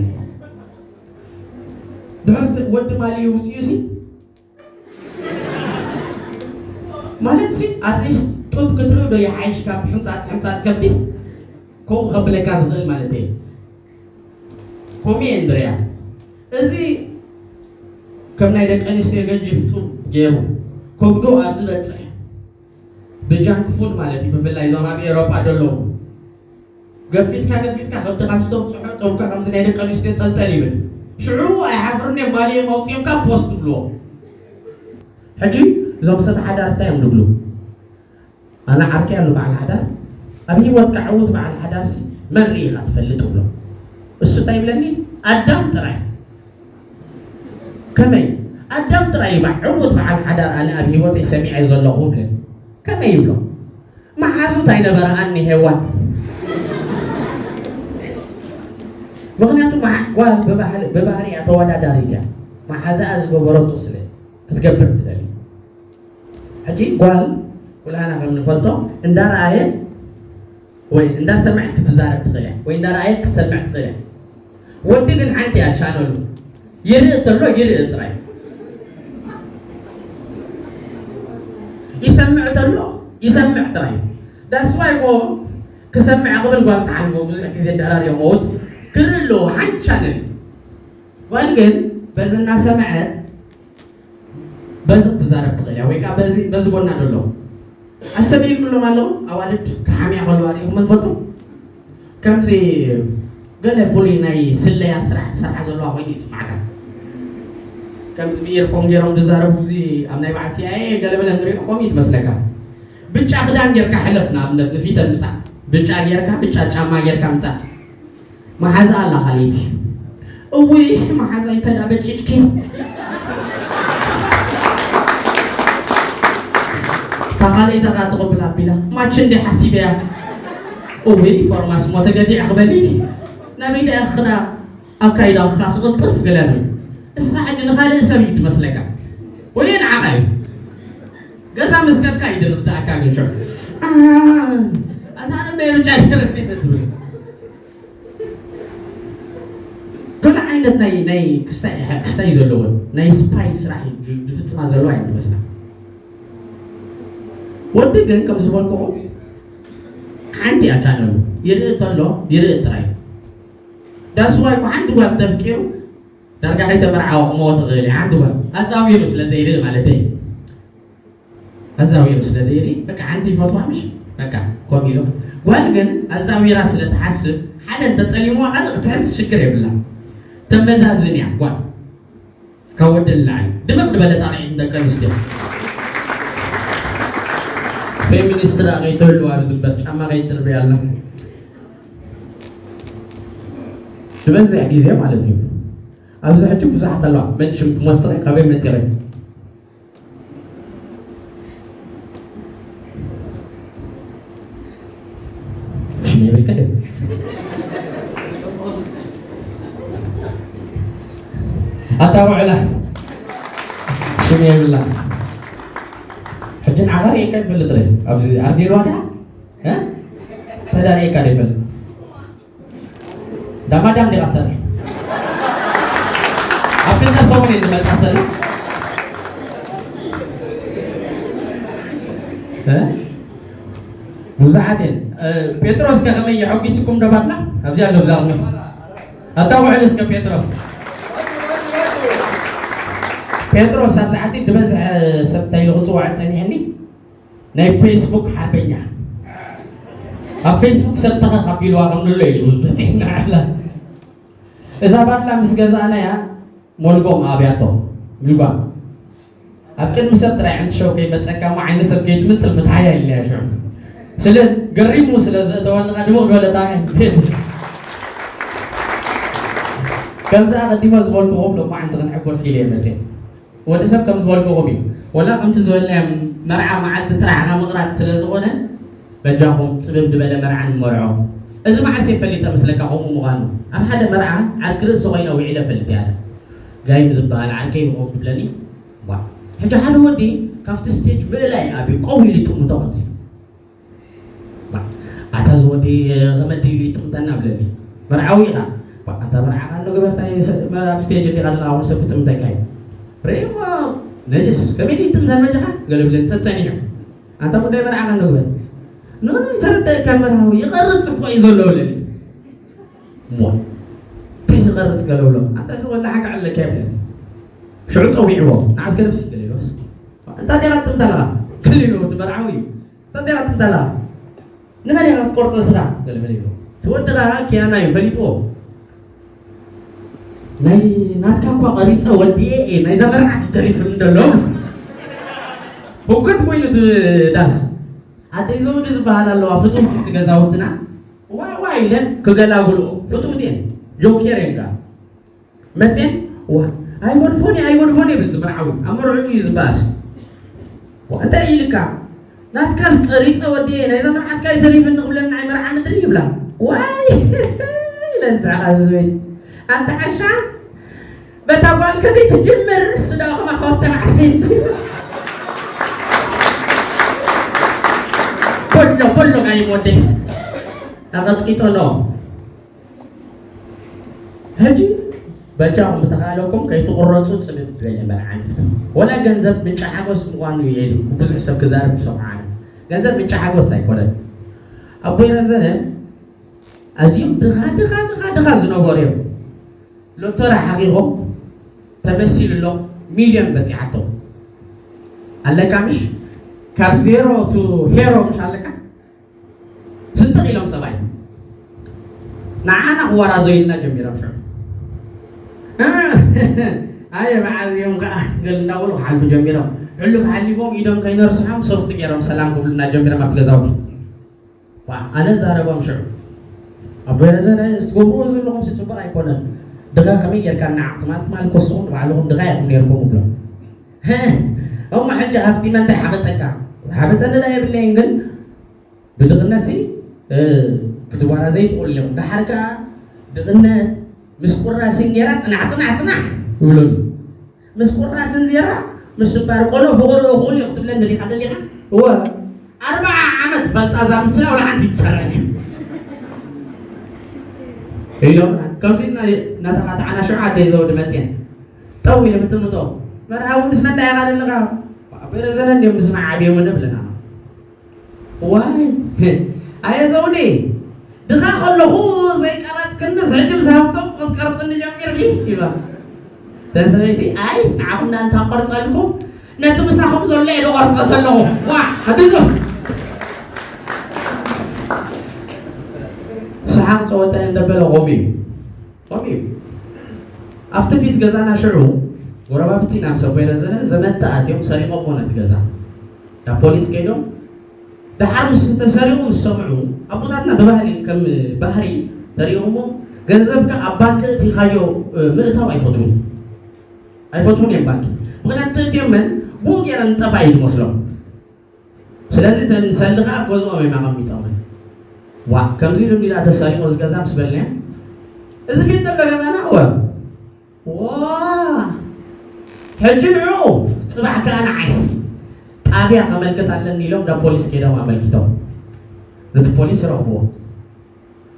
ድሕር ወዲ ማሊ ይውፅኡ ሲ ማለት ሲ ኣትሊስት ጡብ ክትርኢ ዶ ይሓይሽ ካብ ሕንፃፅ ሕንፃፅ ከብዲ ከምኡ ከብለካ ዝኽእል ማለት እየ ኮሜ እንድርያ እዚ ከም ናይ ደቂ ኣንስትዮ ገጅፍ ጡብ ገይሩ ከብዱ ኣብ ዝበፅሕ ብጃንክ ፉድ ማለት እዩ ብፍላይ እዞም ኣብ ኤሮፓ ዘለዉ ገፊትካ ገፊትካ ከብድኻ ምስተውፅሖ ጡብካ ከምዚ ናይ ደቂ ኣንስትዮ ጠልጠል ይብል ሽዑ ኣይሓፍርን እዮም ማሊኦም ኣውፂኦምካ ፖስት ትብልዎ ሕጂ እዞም ሰብ ሓዳር እንታይ እዮም ዝብሉ ኣነ ዓርከይ ኣሎ በዓል ሓዳር ኣብ ሂወትካ ዕዉት በዓል ሓዳር ሲ መን ርኢኻ ትፈልጥ እብሎ እሱ እንታይ ይብለኒ ኣዳም ጥራይ ከመይ ኣዳም ጥራይ እዩ ዕዉት በዓል ሓዳር ኣነ ኣብ ሂወተይ ሰሚዐ ዘለኹ ይብለኒ ከመይ ይብሎ መሓዙት ኣይነበረኣን ንሄዋን ምክንያቱ ጓል ብባህሪያ ተወዳዳሪት እያ መሓዛኣ ዝገበረቶ ስለ ክትገብር ትደሊ ሕጂ ጓል ኩላህና ከም ንፈልጦ እንዳረኣየ ወይ እንዳሰምዐት ክትዛረብ ትኽእል እያ ወይ እንዳረኣየ ክትሰምዕ ትኽእል እያ ወዲ ግን ሓንቲ እያ ቻነሉ ይርኢ ተሎ ይርኢ ጥራይ ይሰምዕ ተሎ ይሰምዕ ጥራይ ዳስዋይ ሞ ክሰምዕ ክብል ጓል ትሓልፎ ብዙሕ ግዜ እንዳራርዮ መውት ክርኢ ኣለዎ ሓንቲ ቻነል ጓል ግን በዚ እናሰምዐ በዚ ክትዛረብ ትኽእል እያ ወይ ከዓ በዚ በዚ ጎና ደሎ ኣስተብሂልኩሎም ኣለኹ ኣዋልድ ክሓምያ ከለዋ ሪኢኹም ትፈልጡ ከምዚ ገለ ፍሉይ ናይ ስለያ ስራሕ ትሰርሓ ዘለዋ ኮይኑ ይስማዕካ ከምዚ ብኤርፎን ገይሮም ዝዛረቡ እዚ ኣብ ናይ በዓል ሲኣየ ገለበለ ንሪኦ ከምኡ እዩ ትመስለካ ብጫ ክዳን ጌርካ ሕለፍ ንኣብነት ንፊተን ምፃእ ብጫ ጌርካ ብጫ ጫማ ጌርካ ምፃእ መሓዛ ኣላ ካልኣይቲ። እውይ መሓዛይ ተዳ በጭጭኪ። እታ ካልኣይቲ ከኣ ትቕብል ኣቢላ ማች እንዲ ሓሲበያ። እውይ ፎርማስ ሞ ተገዲዐ ክበሊ ናበይ ደኣ ክዳ ኣካይዳ ክቕልጥፍ ገለ ትብል። እስኻ ሕጂ ንኻልእ ሰብ እዩ ትመስለካ ወይ ንዓኻ እዩ። ገዛ ምስ ከድካ ይድርብተኣካ ግን ሽዑ ኣታ ነበየ ብጫ ይድርብ ትብል። ገለ ዓይነት ናይ ናይ ክስታይ ክስታይ ዘለዎ ናይ ስፓይ ስራሕ እዩ ዝፍጽማ ዘለዋ እዩ ዝመስላ። ወዲ ግን ከም ዝበልኩኹም ሓንቲ እያ ቻነሉ። ይርኢ ተሎ ይርኢ ጥራይ። ዳስዋይ እኮ ሓንቲ ጓል ተፍቂሩ ዳርጋ ከይተመርዓወ ክመወት ይኽእል እዩ። ሓንቲ ጓል ኣዛዊሩ ስለ ዘይርኢ ማለት እዩ። ኣዛዊሩ ስለ ዘይርኢ በቃ ሓንቲ ይፈትዋ ምሽ በቃ ኮም ኢሉ። ጓል ግን ኣዛዊራ ስለ ትሓስብ ሓደ እንተጠሊምዋ ካልእ ክትሕዝ ሽግር የብላ። ተመዛዝን እያ ጓል ካብ ወዲ ንላዕሊ። ድምቕ ዝበለ ጣቕዒት ንደቂ ኣንስትዮ። ፌሚኒስት ደኣ ከይትህሉ ኣብዚ እምበር ጫማ ከይትድርብያ ኣላ። ዝበዝሕ ግዜ ማለት እዩ። ኣብዚ ሕጂ ብዙሓት ኣለዋ። መን ሽም ክመስል ካበይ መፂረ? ሽም የብልካ ድዩ? ኣታ ውዕላ ሽም የብላ። ሕጂ ንዓኻ ርኤካ ይፈልጥ ረ ኣብዚ ኣርዲልዋ ድያ? እ? ተዳሪእካ ዶ ይፈልጥ? ዳማዳም ዲኻ ትሰርሕ? ኣብ ክልተ ሰሙን እየ ዝመጽእ ሰሪሕ። እ? ብዙሓት እየን። እ፣ ጴጥሮስ ከ ከመይ እዩ? ሓጒስኩም ዶ ባድላ? ኣብዚ ኣሎ፣ ብዛ ቅድሚ። ኣታ ውዕል እስከ ጴጥሮስ። ጴጥሮስ ኣብዚ ዓዲ ዝበዝሐ ሰብ እንታይ ኢሉ ክጽዋዕ ጸኒሐኒ? ናይ ፌስቡክ ሓርበኛ። ኣብ ፌስቡክ ሰብ ተኸኽ ኣቢልዋ ከም ንሎ ኢሉ በጺሕና ኣላ። እዛ ባድላ ምስ ገዛእናያ ሞልጎም ኣብያቶ፣ ምልጓም። ኣብ ቅድሚ ሰብ ጥራይ ዕንቲ ሸው ከይመጸካ እሞ ዓይኒ ሰብ ከይትምንጥል ፍትሓያ ኢልናያ ሽዑ። ስለ ገሪሙ ስለ ዘእተወኒ ከኣ ድሙቕ ዝበለ ጣቕዒት። ከምዚ ኣቐዲመ ዝበልኩኹም ሎማዓንቲ ክንሕጎስ ኢለ እየ መጽየ። ወዲ ሰብ ከም ዝበልኩኹም እዩ። ወላ ከምቲ ዝበልናዮ መርዓ መዓልቲ ጥራሕ ካብ ምቕራጽ ስለ ዝኾነ፣ በጃኹም ጽብብ ዝበለ መርዓ ንመርዖ። እዚ መዓስ እየ ፈሊጠ መስለካ ከምኡ ምዃኑ? ኣብ ሓደ መርዓ ዓርኪ ርእሲ ኮይነ ውዒለ እፈልጥ እየ ኣነ። ጋይም ዝበሃል ዓርከይ ይኸውን ይብለኒ። ዋ፣ ሕጂ ሓደ ወዲ ካብቲ ስቴጅ ምእላይ ኣብዩ ቀው ኢሉ ይጥምቶ ከምዚ። ባ፣ ኣታ እዚ ወዲ ገመድ ኢሉ ይጥምተና ብለኒ። መርዓዊ ኢኻ። ባ፣ ኣታ መርዓኻ እንዶ ግበር፣ እንታይ ስ-፣ መ-፣ ኣብ ስቴጅ እንዲኻ ኣለኻ፣ ኩሉ ሰብ ክጥምተካ እዩ። ርእይሞ፣ ነጅስ፣ ከመይ ድዩ ይጥምተን በጃኻ? ገለ ብለኒ፣ ጸጸኒሑ። ኣንታ ጉዳይ መርዓኻ እንዶ ግበር። ኖ፣ ኖ፣ ይተረደእካ መርዓዊ፣ ይቐርጽ እኮ እዩ ዘሎ ብለኒ። እሞ፣ እንታይ ዝቐርጽ ገለ ብሎ። ኣንታ እዚ ወላ ሓቂ ኣለካ ይብለኒ። ሽዑ ጸዊዕዎ፣ ንዓስከ ነብሲ ገለ ኢሎስ። እንታይ ዲኻ ትጥምት ኣለኻ? ገለ ኢሎ፣ እቲ መርዓዊ እዩ። እንታይ ዲኻ ትጥምት ኣለኻ? ንመን ኢኻ ክትቆርጾ እስኻ? ገለ በለ ኢሎ። እቲ ወዲ ኸኣ ኪያና እዩ ፈሊጥዎ። ናይ ናትካ እኳ ቀሪጸ ወዲኤ እየ፣ ናይዛ መርዓት እዩ ተሪፍኒ ዘሎ። ህውከት ኮይኑ እቲ ዳስ። ኣደይ ዘውዲ ዝበሃላ ኣለዋ፣ ፍትውቲ እቲ ገዛውትና። ዋ፣ ዋ ኢለን ክገላግልኦ። ፍትውቲ እየን። ጆኬር እየን ከኣ። መፅየን፣ ዋ፣ ኣይጎድፎን እዩ፣ ኣይጎድፎን እዩ ይብል ዝመርዓዊ። ኣብ መርዕኡ እዩ ዝበኣስ። ዋ፣ እንታይ ኢልካ? ናትካስ ቀሪፀ ወዲየ፣ ናይዛ መርዓትካ እዩ ተሪፍኒ ክብለኒ ናይ መርዓ ምድሪ ይብላ። ዋይ! ኢለን ዝስሕቓ ዝዝበይ። ኣንታ ዓሻ፣ በታ ጓል ከደይ ትጅምር፣ እሱ ደኣ ከማኻ ወዲ ተባዕታይ። ቦሎ፣ ቦሎ ጋይም ወደይ። ኣቐጥቂጦ ኣሎ። ሕጂ በጃኹም ብተኻእለኩም ከይትቑረፁ ፅብብ ዝበለ መርዓ ንፍቶ። ወላ ገንዘብ ምንጪ ሓጎስ ምዃኑ የሉ ብዙሕ ሰብ ክዛረብ ትሰምዖ ኣነ። ገንዘብ ምንጪ ሓጎስ ኣይኮነን። ኣቦይ ረዘነ ኣዝዮም ድኻ ድኻ ድኻ ድኻ ዝነበሩ እዮም። ሎቶሪ ሓኺኾም ተመሲሉሎም ሚልዮን በፂሓቶም ኣለካ ምሽ? ካብ ዜሮ ቱ ሄሮ ምሽ ኣለካ? ስንጥቕ ኢሎም ሰብኣይ ንዓና ክወራዘዩልና ጀሚሮም ሽዑ። ኣየ መዓዝ እዮም ከዓ ገል እንዳበሉ ክሓልፉ ጀሚሮም። ሕሉፍ ሓሊፎም ኢዶም ከይነርስሖም ሶፍት ገይሮም ሰላም ክብሉና ጀሚሮም ኣብቲ ገዛውቲ። ዋ፣ ኣነ ዛረቦም ሽዑ። ኣቦይ ረዘነ፣ እዚ ትገብርዎ ዘለኹም ሲ ጽቡቕ ኣይኮነን። ድኻ ከመይ ጌርካ ንዓቕ ትማል ትማል ኮስኹም ንባዕልኹም ድኻ ኢኹም ኔርኩም እብሎም። እሞ ሕጂ ሃፍቲ መን እንታይ ሓበጠካ? ሓበጠኒ ዳ የብለይን፣ ግን ብድኽነትሲ ክትዋራዘይ ትኽእሉ ኢኹም። ደሓር ከኣ ድኽነት ምስ ቁራስ እንጌራ ጽናሕ ጽናሕ ጽናሕ ይብሉኒ። ምስ ቁራስ እንጌራ ምስ ስባር ቆሎ ፍቕሩ እኹል እዩ ክትብለኒ ዲኻ ደሊኻ? እወ። ኣርብዓ ዓመት ፈልጣ እዛ ምስላ ወላ ሓንቲ ትሰርሕ ኢሎም። ከምዚ እናተኻትዓና ሽዑ ኣደይ ዘውዲ መፅየን ጠው ኢለ ምጥምጦ። መርሃዊ ምስ መን ዳኢኻ ዘለኻ? ኣቦይ ረዘነ እንድዮም ምስማዕ ዓብዮም ንብለና። ዋይ ኣየ ዘውዴ፣ ድኻ ከለኹ ዘይቀረጽክንስ ሕጂ ምስ ሃብቶም ክትቀርጽኒ ጀሚርኪ ይብላ። እተን ሰበይቲ ኣይ ንዓኹም ዳ እንታቆርጸልኩም ነቲ ምሳኹም ዘሎ እየ ዝቆርጾ ዘለኹ። ዋ ኣቢዙ ሰሓቕ ጸወታ እየ እንደበለ ቆም እዩ። ቆም እዩ። ኣብቲ ፊት ገዛና ሽዑ ጎረባብቲ ናብ ሰቦይ ረዘነ ዘመተ ኣትዮም ሰሪቖሞ ነቲ ገዛ። ናብ ፖሊስ ከይዶም ደሓር ምስ ተሰሪቑ ምስ ሰምዑ ኣቦታትና ብባህሊ ከም ባህሪ ተሪቑሞ ገንዘብካ ኣብ ባንክ እቲኻዮ ምእታው ኣይፈትዉን ኣይፈትዉን እዮም ባንኪ። ምክንያቱ ተእትዮም መን ብኡ ገይረ ንጠፋ እዩ ዝመስሎም። ስለዚ ተምሰሊ ከዓ ገዝኦም እዮም ኣቐሚጦምን። ዋ ከምዚ ኢሉ እንዲላ ተሰሪቑ እዚ ገዛ ምስ በልናዮ እዚ ፊት ዘሎ ገዛና እወ ዋ ሕጂ ንዑ ጽባሕ ከኣ ንዓይ ጣብያ ከመልክት ኣለኒ ኢሎም ናብ ፖሊስ ከይዶም ኣመልኪቶም ነቲ ፖሊስ ረኽብዎ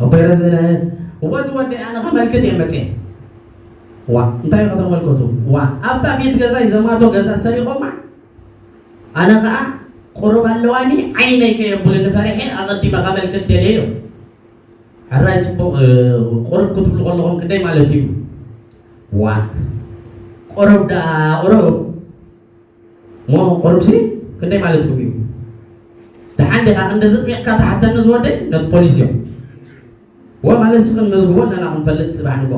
ኣቦይ ረዘነ እወ ዝወደይ ኣነ ከመልክት እየ መፅየ ዋ እንታይ ከተመልከቱ ዋ ኣብታ ፊት ገዛይ ዘማቶ ገዛ ሰሪቆማ ኣነ ከዓ ቁሩብ ኣለዋኒ ዓይነይ ከየብሉኒ ፈሪሐ ኣቐዲመ ከመልክት ደልየ ኢሎም ሕራይ ፅቡቕ ቁሩብ ክትብሉ ከለኹም ክንደይ ማለት እዩ ዋ ቁሩብ ደኣ ቁሩብ እሞ ቁሩብሲ ክንደይ ማለትኩም እዩ ደሓን ዲኻ ክንዲ ዝጥሚቕካ ተሓተኒ ዝወደይ ነቲ ፖሊስ እዮም እወ ማለት ስኽን መዝግቦ ኣለና ክንፈልጥ ፅባሕ ንጎ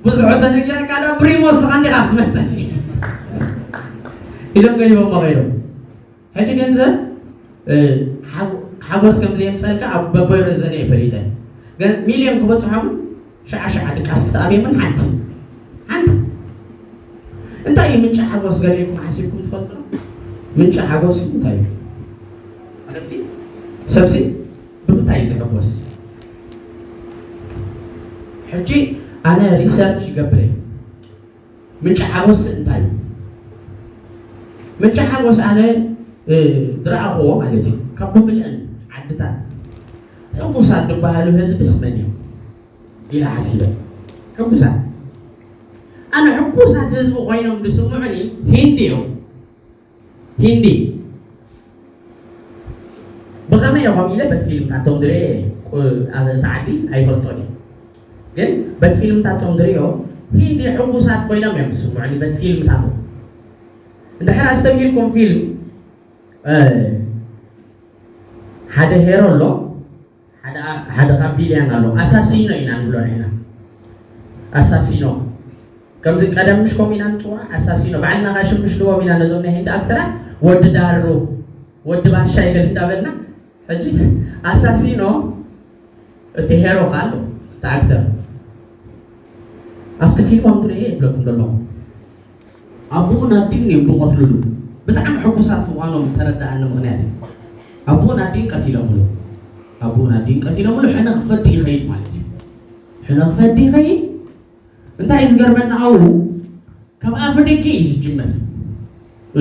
ብዙሑ ተነጊረካ ዶ ብሪሞ ስኻ እንዲኻ ክትመፀኒ ኢሎም ገሊቦሞ ከይዶም ሕጂ ገንዘብ ሓጎስ ከም ዘየምፀልካ ኣብ በቦይ ረዘነ እየ ፈሊጠ። ሚልዮን ክበፅሖም ሽዓ ሽዓ ድቃስ ክትኣብየምን ሓንቲ ሓንቲ እንታይ እዩ ምንጪ ሓጎስ ገሊልኩም ሓሲብኩም ትፈልጡ ዶ? ምንጪ ሓጎስ እንታይ እዩ? ማለትሲ ሰብሲ ብምንታይ እዩ ዝሕጎስ? ሕጂ ኣነ ሪሰርች ይገብር እየ። ምንጪ ሓጎስ እንታይ እዩ? ምንጪ ሓጎስ ኣነ ዝረኣኽዎ ማለት እዩ ካብ ብምልአን ዓድታት ሕጉሳት ዝበሃሉ ህዝብስ መን እዮም ኢለ ሓሲበ ሕጉሳት ኣነ ሕጉሳት ህዝቢ ኮይኖም ዝስምዑኒ ሂንዲ እዮም ሂንዲ ብኸመይ እዮም ኢለ በቲ ፊልምታቶም ዝርኤ ኣብ እቲ ዓዲ ኣይፈልጦን እዩ ግን በቲ ፊልምታቶም ዝርኦ ሂንዲ ሕጉሳት ኮይኖም እዮም ዝስምዑኒ በቲ ፊልምታቶም እንድሕር ኣስተብሂልኩም ፊልም ሓደ ሄሮ ኣሎ ሓደ ካብ ቪልያን ኣሎ ኣሳሲኖ ኢና ንብሎ ንሕና ኣሳሲኖ ከምዚ ቀደም ምሽ ከምኡ ኢና ንፅዋ ኣሳሲኖ ባዕልና ካ ሽምሽ ልዎም ኢና ነዞም ናይ ህንዲ ኣክተራት ወዲ ዳሩ ወዲ ባሻ ይገል እንዳበልና ሕጂ ኣሳሲኖ እቲ ሄሮ ካ ኣሎ እቲ ኣክተር ኣብቲ ፊልም ኣምትሪኤ ይብለኩም ዘለኹ ኣቦኡ ናዲን እዮም ብቐትልሉ ብጣዕሚ ሕጉሳት ምዃኖም ተረዳኣኒ ምኽንያት እዩ ኣቦኡ ናዲን ቀቲሎምሉ ኣቦኡ ናዲን ቀቲሎምሉ ሕነ ክፈዲ ይኸይድ ማለት እዩ ሕነ ክፈዲ ይኸይድ እንታይ እዩ ዝገርመኒ ኣብኡ ካብ ኣፍደገ እዩ ዝጅመር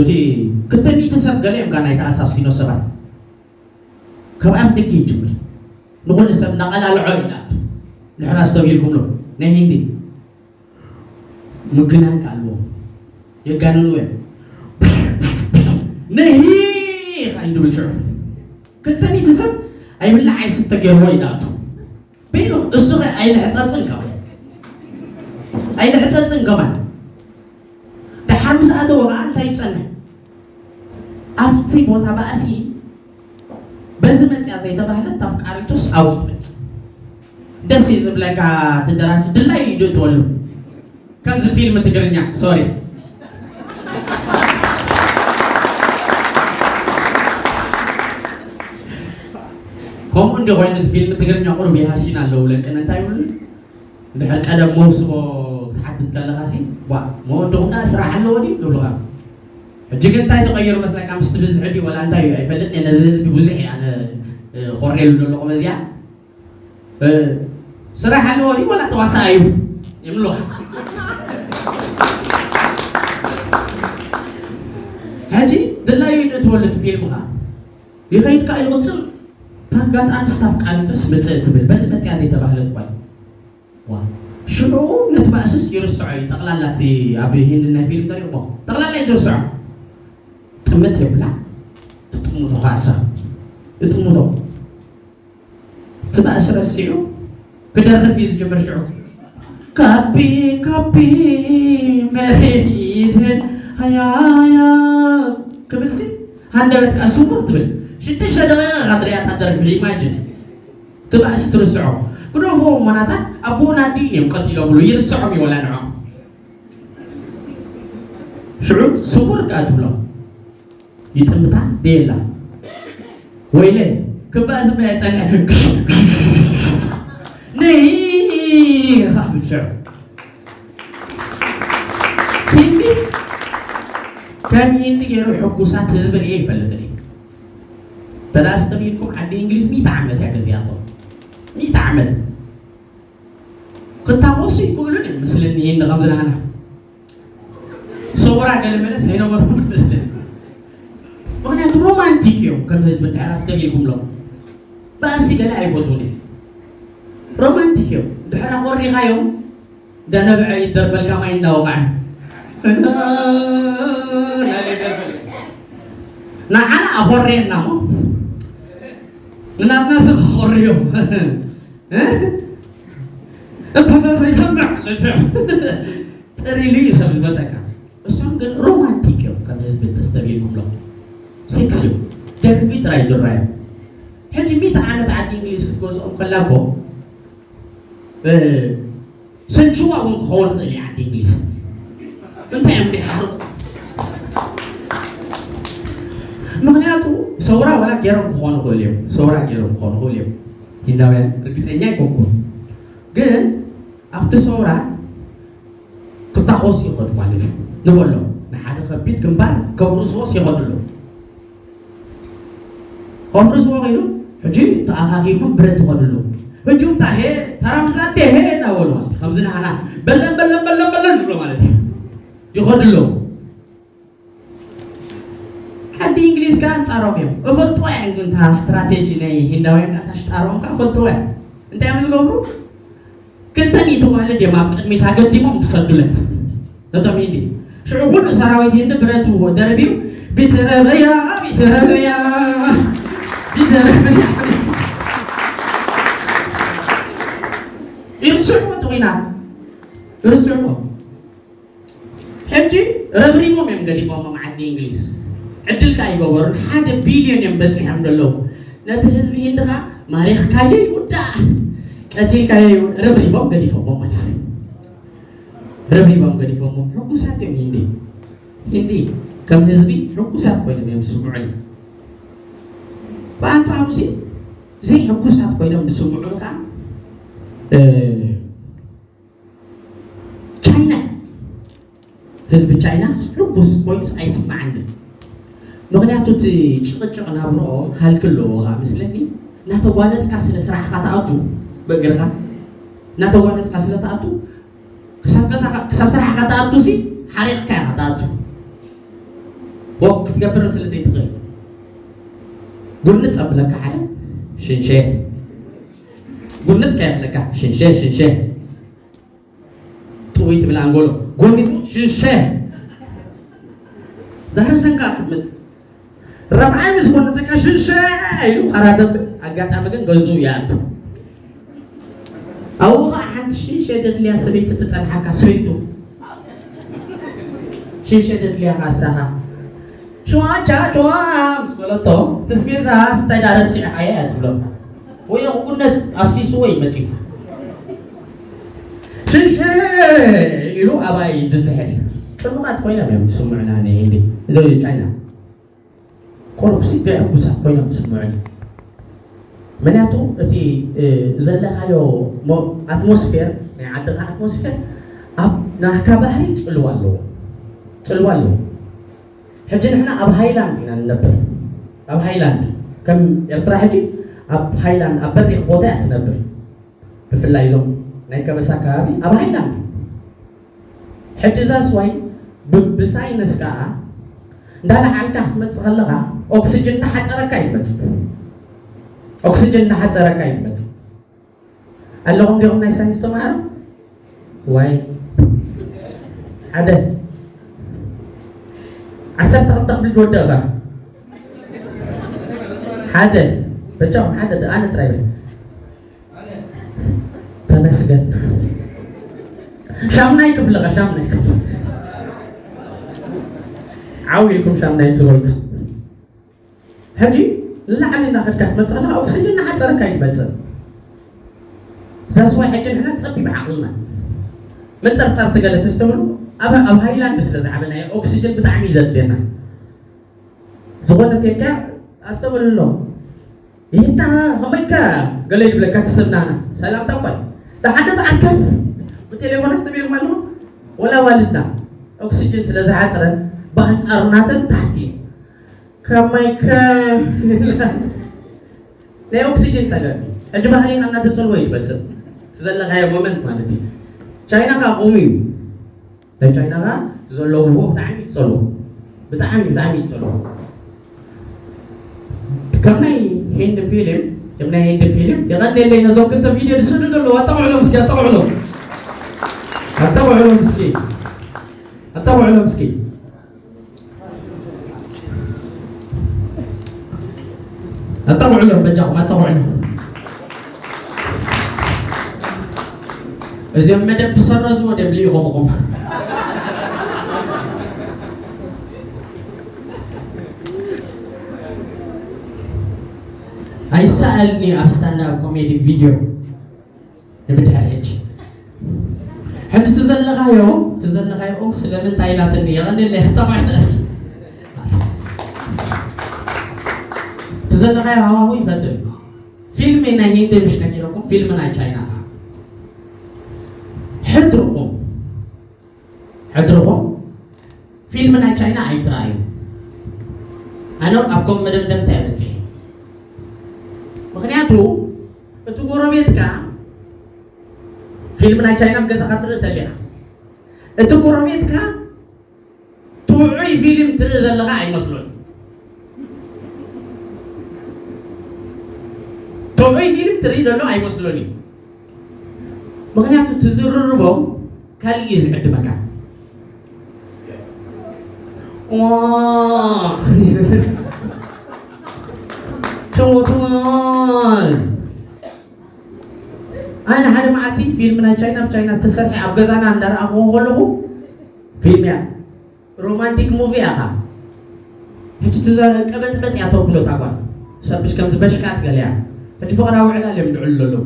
እቲ ክልተ ሚእቲ ሰብ ገለ እዮም ጋ ናይ ተኣሳሲኖ ሰባት ካብ ኣፍደገ ይጅምር ንኹሉ ሰብ እናቐላልዖ እዩ ዝኣቱ ንሕና ኣስተብሂልኩምሉ ናይ ሂንዲ ምግናን ከ ኣለዎም የጋንኑ እዮም ነሂ ኸዓ ይድብል ሽዑ ክልተ ሚእቲ ሰብ ኣይብላዕ ኣይስተ ገይርዎ እዩ ዝኣቱ በይኑ እሱ ኸ ኣይልሕፀፅን ከማን ኣይልሕፀፅን ከማን ደሓር ምስ ኣተወ ኸዓ እንታይ ይፀንሕ ኣብቲ ቦታ ባእሲ በዚ መፅያ ዘይተባህለት ተፍቃሪቱስ ኣብኡ ትመፅእ ደስ እዩ ዝብለካ እቲ ደራሲ ድላይ እዩ ድእትወሉ ከምዚ ፊልም ትግርኛ ሶሪ ከምኡ እንዲ ኮይኑ፣ እዚ ፊልም ትግርኛ ቁሩብ ይሃሲን ኣለዉ። ለቅነ እንታይ ይብሉ? እንድሕር ቀደም መውስቦ ክትሓትት ከለኻ ሲ፣ ዋ፣ መወድኹም ደኣ ስራሕ ኣለዎ ድዩ? ይብሉኻ። ሕጂ ግን እንታይ ተቐይሩ መስለካ? ምስ ትብዝሒ ድዩ ወላ እንታይ እዩ? ኣይፈልጥን እየ። ነዚ ህዝቢ ብዙሕ እየ ኣነ፣ እ፣ ኮርየሉ ዘለኹ በዚኣ። እ፣ ስራሕ ኣለዎ ድዩ ወላ ተዋሳኣይ እዩ? ይብሉኻ። ሕጂ ድላዩ እዩ ነቲ ወልድ ፊልምኻ። ይኸይድ ከኣ ይቕጽል። እታ ኣጋጣሚ ስታፍ ቃሊቶስ ምጽእ ትብል። በዚ መጽያ ዘይተባህለት ጓል። ዋ። ሽዑ ነቲ ባእስስ ይርስዖ እዩ። ጠቕላላ እቲ ኣብ ሂንድ ናይ ፊልም ተሪእሞ። ጠቕላላ እዩ ዝርስዖ። ጥምት የብላ። ትጥምቶ ከኣሳ። ይጥምቶ። እቲ ባእሲ ረሲዑ ክደርፍ እዩ ዝጅምር ሽዑ። ካፒ፣ ካፒ፣ መሬት ይድህን፣ ሃያ፣ ሃያ ክብል ሲ፣ ሃንደበት ከኣ ስውር ትብል። ሽዱሽተ ደቂቃ ኢኻ ትሪኣ እታ ደርፊ፣ ኢማጂን። እቲ ባእሲ ትርስዖ። ግደፎ እሞ ናታ፣ ኣቦና ኣዲኡን እዮም ቀቲሎምሉ፣ ይርስዖም እዩ ወላ ንዖም። ሽዑ ስውር ከኣ ትብሎ። ይጥምታ ደየላ። ወይለ፣ ክባእ ዝበለ ጸንሐ። ነይ፣ ካብ ሽዑ። ሂንዲ፣ ከም ሂንዲ ገይሩ ሕጉሳት ህዝቢ ርእየ ይፈልጥን እዩ። ተዳ ኣስተሚልኩም ዓዲ እንግሊዝ ሚእቲ ዓመት እያ ገዚኣቶ። ሚእቲ ዓመት። ክታወሱ ይክእሉን እዮም መስለኒ፣ ሂንዲ ከምዚ ናህና። ሰውራ ገለ መለስ ኣይነበሩን መስለኒ። ምኽንያቱ ሮማንቲክ እዮም፣ ከም ህዝቢ እንድሕር ኣስተሚልኩምሎም። ባእሲ ገለ ኣይፈትዉን እዮም። ሮማንቲክ እዮም። ድሕር ኣኾሪኻዮም፣ ደነብዐ ይደርፈልካ ማይ እንዳወቕዐ። ንዓና ኣኾርየና እሞ፣ ንናትና ሰብ ኣኾርዮም። እ? እንተሎ ዘይሰምዕ ማለት እዩ። ጥር ኢሉ እዩ ሰብ ዝመጸካ። እሶም ግን ሮማንቲክ እዮም፣ ከም ህዝቢ እንተስተብሂልኩምሎም። ሴክሲ እዮም። ደርፊ ጥራይ ዝረኣዮም። ሕጂ ሚእቲ ዓመት ዓዲ እንግሊዝ ክትገዝኦም ከላ እኮ፣ እ፣ ሰንችዋ እውን ክኸውን ይኽእል እዩ ዓዲ እንግሊዝ። እንታይ እዮም ደይሓርቁ? ምኽንያቱ ሰውራ ዋላ ገይሮም ክኾኑ ይኽእሉ እዮም። ሰውራ ገይሮም ክኾኑ ይኽእሉ እዮም። ሂንዳውያን ርግጸኛ ኣይኮንኩን። ግን ኣብቲ ሰውራ ክታኾሱ ይኸዱ ማለት እዩ። ንበሎ፣ ንሓደ ከቢድ ግንባር ከፍርስዎስ ይኸዱ ኣለዉ። ከፍርስዎ ከይዱ፣ ሕጂ ተኣኻኺቦም ብረት ይኸዱ ኣለዉ። ህጁም ታሄ፣ ተራምዛ ደሄ እናበሉ ማለት እዩ። ከምዚ ንዓና በለን፣ በለን፣ በለን፣ በለን ንብሎ ማለት እዩ። ይኸዱ ኣለዉ። ዓዲ እንግሊዝ ከኣ ኣንጻሮም እዮም። እፈልጥዋ እያ ግን እታ ስትራቴጂ ናይ ሂንዳውያን ከኣ እታ ሽጣሮም ከኣ እፈልጥዋ እያ። እንታይ እዮም ዝገብሩ? ክልተ ሚእቲ ዋልድ እዮም ኣብ ቅድሚት ኣገዲሞም ዝሰዱለን። ነቶም ሂንዲ። ሽዑ ኩሉ ሰራዊት ሂንዲ ብረቱ ደርብዩ፣ "ቢተረበያ፣ ቢተረበያ፣ ቢተረበያ" ይርስዑ እቲ ኲናት። ይርስዑዎ። ሕጂ ረብሪቦም እዮም ገዲፎሞም ዓዲ እንግሊዝ። ዕድል ከኣ ይገበሩን ሓደ ቢልዮን እዮም በጺሖም ዘለዉ። ነቲ ህዝቢ ሂንዲ ከኣ ማሪኽካዮ ይውዳእ፣ ቀቲልካዮ ይውዳእ። ረብሪቦም ገዲፎሞም ማለት እዩ። ረብሪቦም ገዲፎሞም። ሕጉሳት እዮም ሂንዲ። ሂንዲ ከም ህዝቢ ሕጉሳት ኮይኖም እዮም ዝስምዑኒ። ብኣንጻሩ እዚ ዘይሕጉሳት ኮይኖም ዝስምዑኒ ከኣ፣ እ፣ ቻይና፣ ህዝቢ ቻይና ሕጉስ ኮይኑስ ኣይስምዓንን። ምኽንያቱ እቲ ጭቕጭቕ ናብርኦም ሃልኪ ኣለዎ ኸዓ መስለኒ። እናተጓነጽካ ስለ ስራሕኻ ትኣቱ፣ ብእግርኻ እናተጓነጽካ ስለ ትኣቱ፣ ክሳብ ገዛኻ፣ ክሳብ ስራሕኻ ትኣቱ ሲ ሓሪቕካ ኢኻ ትኣቱ። ወክ ክትገብር ስለ ዘይትኽእል። ጉንጽ ኣብለካ ሓደ ሽንሸ። ጉንጽ ከየብለካ ሽንሸ፣ ሽንሸ። ጥውይ ትብል ኣንጎሎ። ጎኒጹ ሽንሸ። ዳህረ ሰንካ ክትመጽእ። ራብዓይ ምስ ጎነጸካ ሽንሸ ኢሉ ኻራ ተብል። ኣጋጣሚ ግን ገዝኡ ይኣቱ። ኣብኡ ኸዓ ሓንቲ ሽንሸ ደድልያ ሰበይቲ ትጸንሓካ፣ ሰበይቱ። ሽንሸ ደድልያ ካሳኻ። ሽዋ ቻ ቻዋ ምስ በለቶ፣ ትስቤዛ ስታይ ዳ ረሲዕኻያ እያ ትብሎ። ወይ ክጉነጽ ኣፍሲስዎ እዩ መጺኡ። ሽንሸ ኢሉ ኣባይ ድዝሕል። ጭኑቓት ኮይኖም እዮም ዝስምዑና ንሂንዲ። እዞም ቻይና። ቁሩብ ሲ ብሕጉሳት ኮይኖም ዝስምዑኒ። ምክንያቱ እቲ፣ እ፣ ዘለኻዮ ሞ-፣ ኣትሞስፌር፣ ናይ ዓድኻ ኣትሞስፌር ኣብ ናህካ ባህሪ ጽልዋ ኣለዎ። ጽልዋ ኣለዎ። ሕጂ ንሕና ኣብ ሃይላንድ ኢና ንነብር። ኣብ ሃይላንድ፣ ከም ኤርትራ ሕጂ ኣብ ሃይላንድ፣ ኣብ በሪኽ ቦታ እያ ትነብር። ብፍላይ እዞም ናይ ከበሳ ከባቢ ኣብ ሃይላንድ። ሕጂ እዛ ስዋይ ብ-፣ ብሳይንስ ከኣ እንዳለዓልካ ክትመጽእ ከለኻ ኦክስጅን እናሓጸረካ እዩ ትመጽእ። ኦክስጅን እናሓጸረካ እዩ ትመጽእ። ኣለኹም ዲኹም ናይ ሳይንስ ተማሃሮ? ዋይ። ሓደ። ዓሰርተ ክልተ ክፍሊ ዝወደቕካ? ሓደ። በጃኹም ሓደ፣ ኣነ ጥራይ በል። ተመስገን። ሻምናይ ክፍሊ ኸ፣ ሻምናይ ክፍሊ። ዓው ኢልኩም ሻምናይ ምስ በልኩ። ሕጂ ንላዕሊ እናኸድካ ክትመጽእ ከለኻ ኦክስጅን እናሓጸረካ እዩ ትመጽእ። እዛ ስዋይ ሕጂ ንሕና ጸቢብ ዓቕልና። መንጸርጸርቲ ገለ ተስተብህሉ ኣብ፣ ኣብ ሃይላንድ ስለ ዝዓበናዮ ኦክስጅን ብጣዕሚ እዩ ዘድልየና። ዝኾነ ተልካ ኣስተብህሉ ኣሎ። ይታ ከመይካ ገለ ይብለካ ትሰብናና። ሰላምታ እኳ ደሓን ዶ ዝዓርከን? ብቴሌፎን ኣስተብሂልኩም ኣለኹም? ወላ ዋልድና ኦክስጅን ስለ ዝሓጽረን ብኣንጻሩ ናተን ታሕቲ እዩ። ከማይ ከ-፣ ናይ ኦክሲጅን ጸገም እዩ። ሕጂ ባህሪኻ እናተጸልወ እዩ ትመጽእ። እቲ ዘለኻዮ ሞመንት ማለት እዩ። ቻይና ከኣ ከምኡ እዩ። ናይ ቻይና ከኣ ዘለዎ ብጣዕሚ እዩ ዝጸልዎ። ብጣዕሚ፣ ብጣዕሚ እዩ ዝጸልዎ። ከም ናይ ሂንዲ ፊልም፣ ከም ናይ ሂንዲ ፊልም፣ የቐንየለይ ነዞም ክልተ ቪድዮ ዝስእሉ ዘለዉ፣ ኣጣቕዑሎም እስኪ፣ ኣጣቕዑሎም። ኣጣቕዑሎም እስኪ። ኣጣቕዑሎም እስኪ። ኣጣቕዑሎም በጃኹም፣ ኣጣቕዑሎም። እዚኦም መደብ ትሰረዝዎ ድዮም ልኢኾምኹም? ኣይሰኣልኒ ኣብ ስታንዳፕ ኮሜዲ ቪድዮ። ንብድሕር ሕጂ። ሕጂ ትዘለኻዮ፣ ትዘለኻዮ፣ ኦ፣ ስለምንታይ ኢላትኒ? የቐንየለይ፣ ጠቕዕና እስኪ። ትዘለኻዮ ሃዋሁ ይፈትን። ፊልም ናይ ሂንዲ ምሽ ነጊረኩም፣ ፊልም ናይ ቻይና። ሕድርኹም። ሕድርኹም ፊልም ናይ ቻይና ኣይትረኣዩ። ኣነ ኣብ ከም መደምደምታ እየ በጺሐ። ምኽንያቱ እቲ ጎረቤትካ ፊልም ናይ ቻይና ኣብ ገዛኻ ትርኢ ተሊኻ፣ እቲ ጎረቤትካ ጥዑይ ፊልም ትርኢ ዘለኻ ኣይመስሎን። ጥዑይ ፊልም ትርኢ ዘሎ ኣይመስሎን እዩ። ምኽንያቱ ትዝርርቦም ካልእ እዩ ዝዕድመካ። ዋ፣ ትሞትዋል። ኣነ ሓደ መዓልቲ ፊልም ናይ ቻይና፣ ኣብ ቻይና ዝተሰርሐ ኣብ ገዛና እንዳረኣኽዎ ከለኹ፣ ፊልም እያ፣ ሮማንቲክ ሙቪ እያ ኸዓ። ሕጂ ትዛረ ቀበጥበጥ እያ ተብሎ እታ ጓል። ሰብ ምሽ ከምዚ በሽካት ገለ እያ። ሕጂ ፍቕራዊ ዕላል እዮም ዝዕሉ ዘለዉ።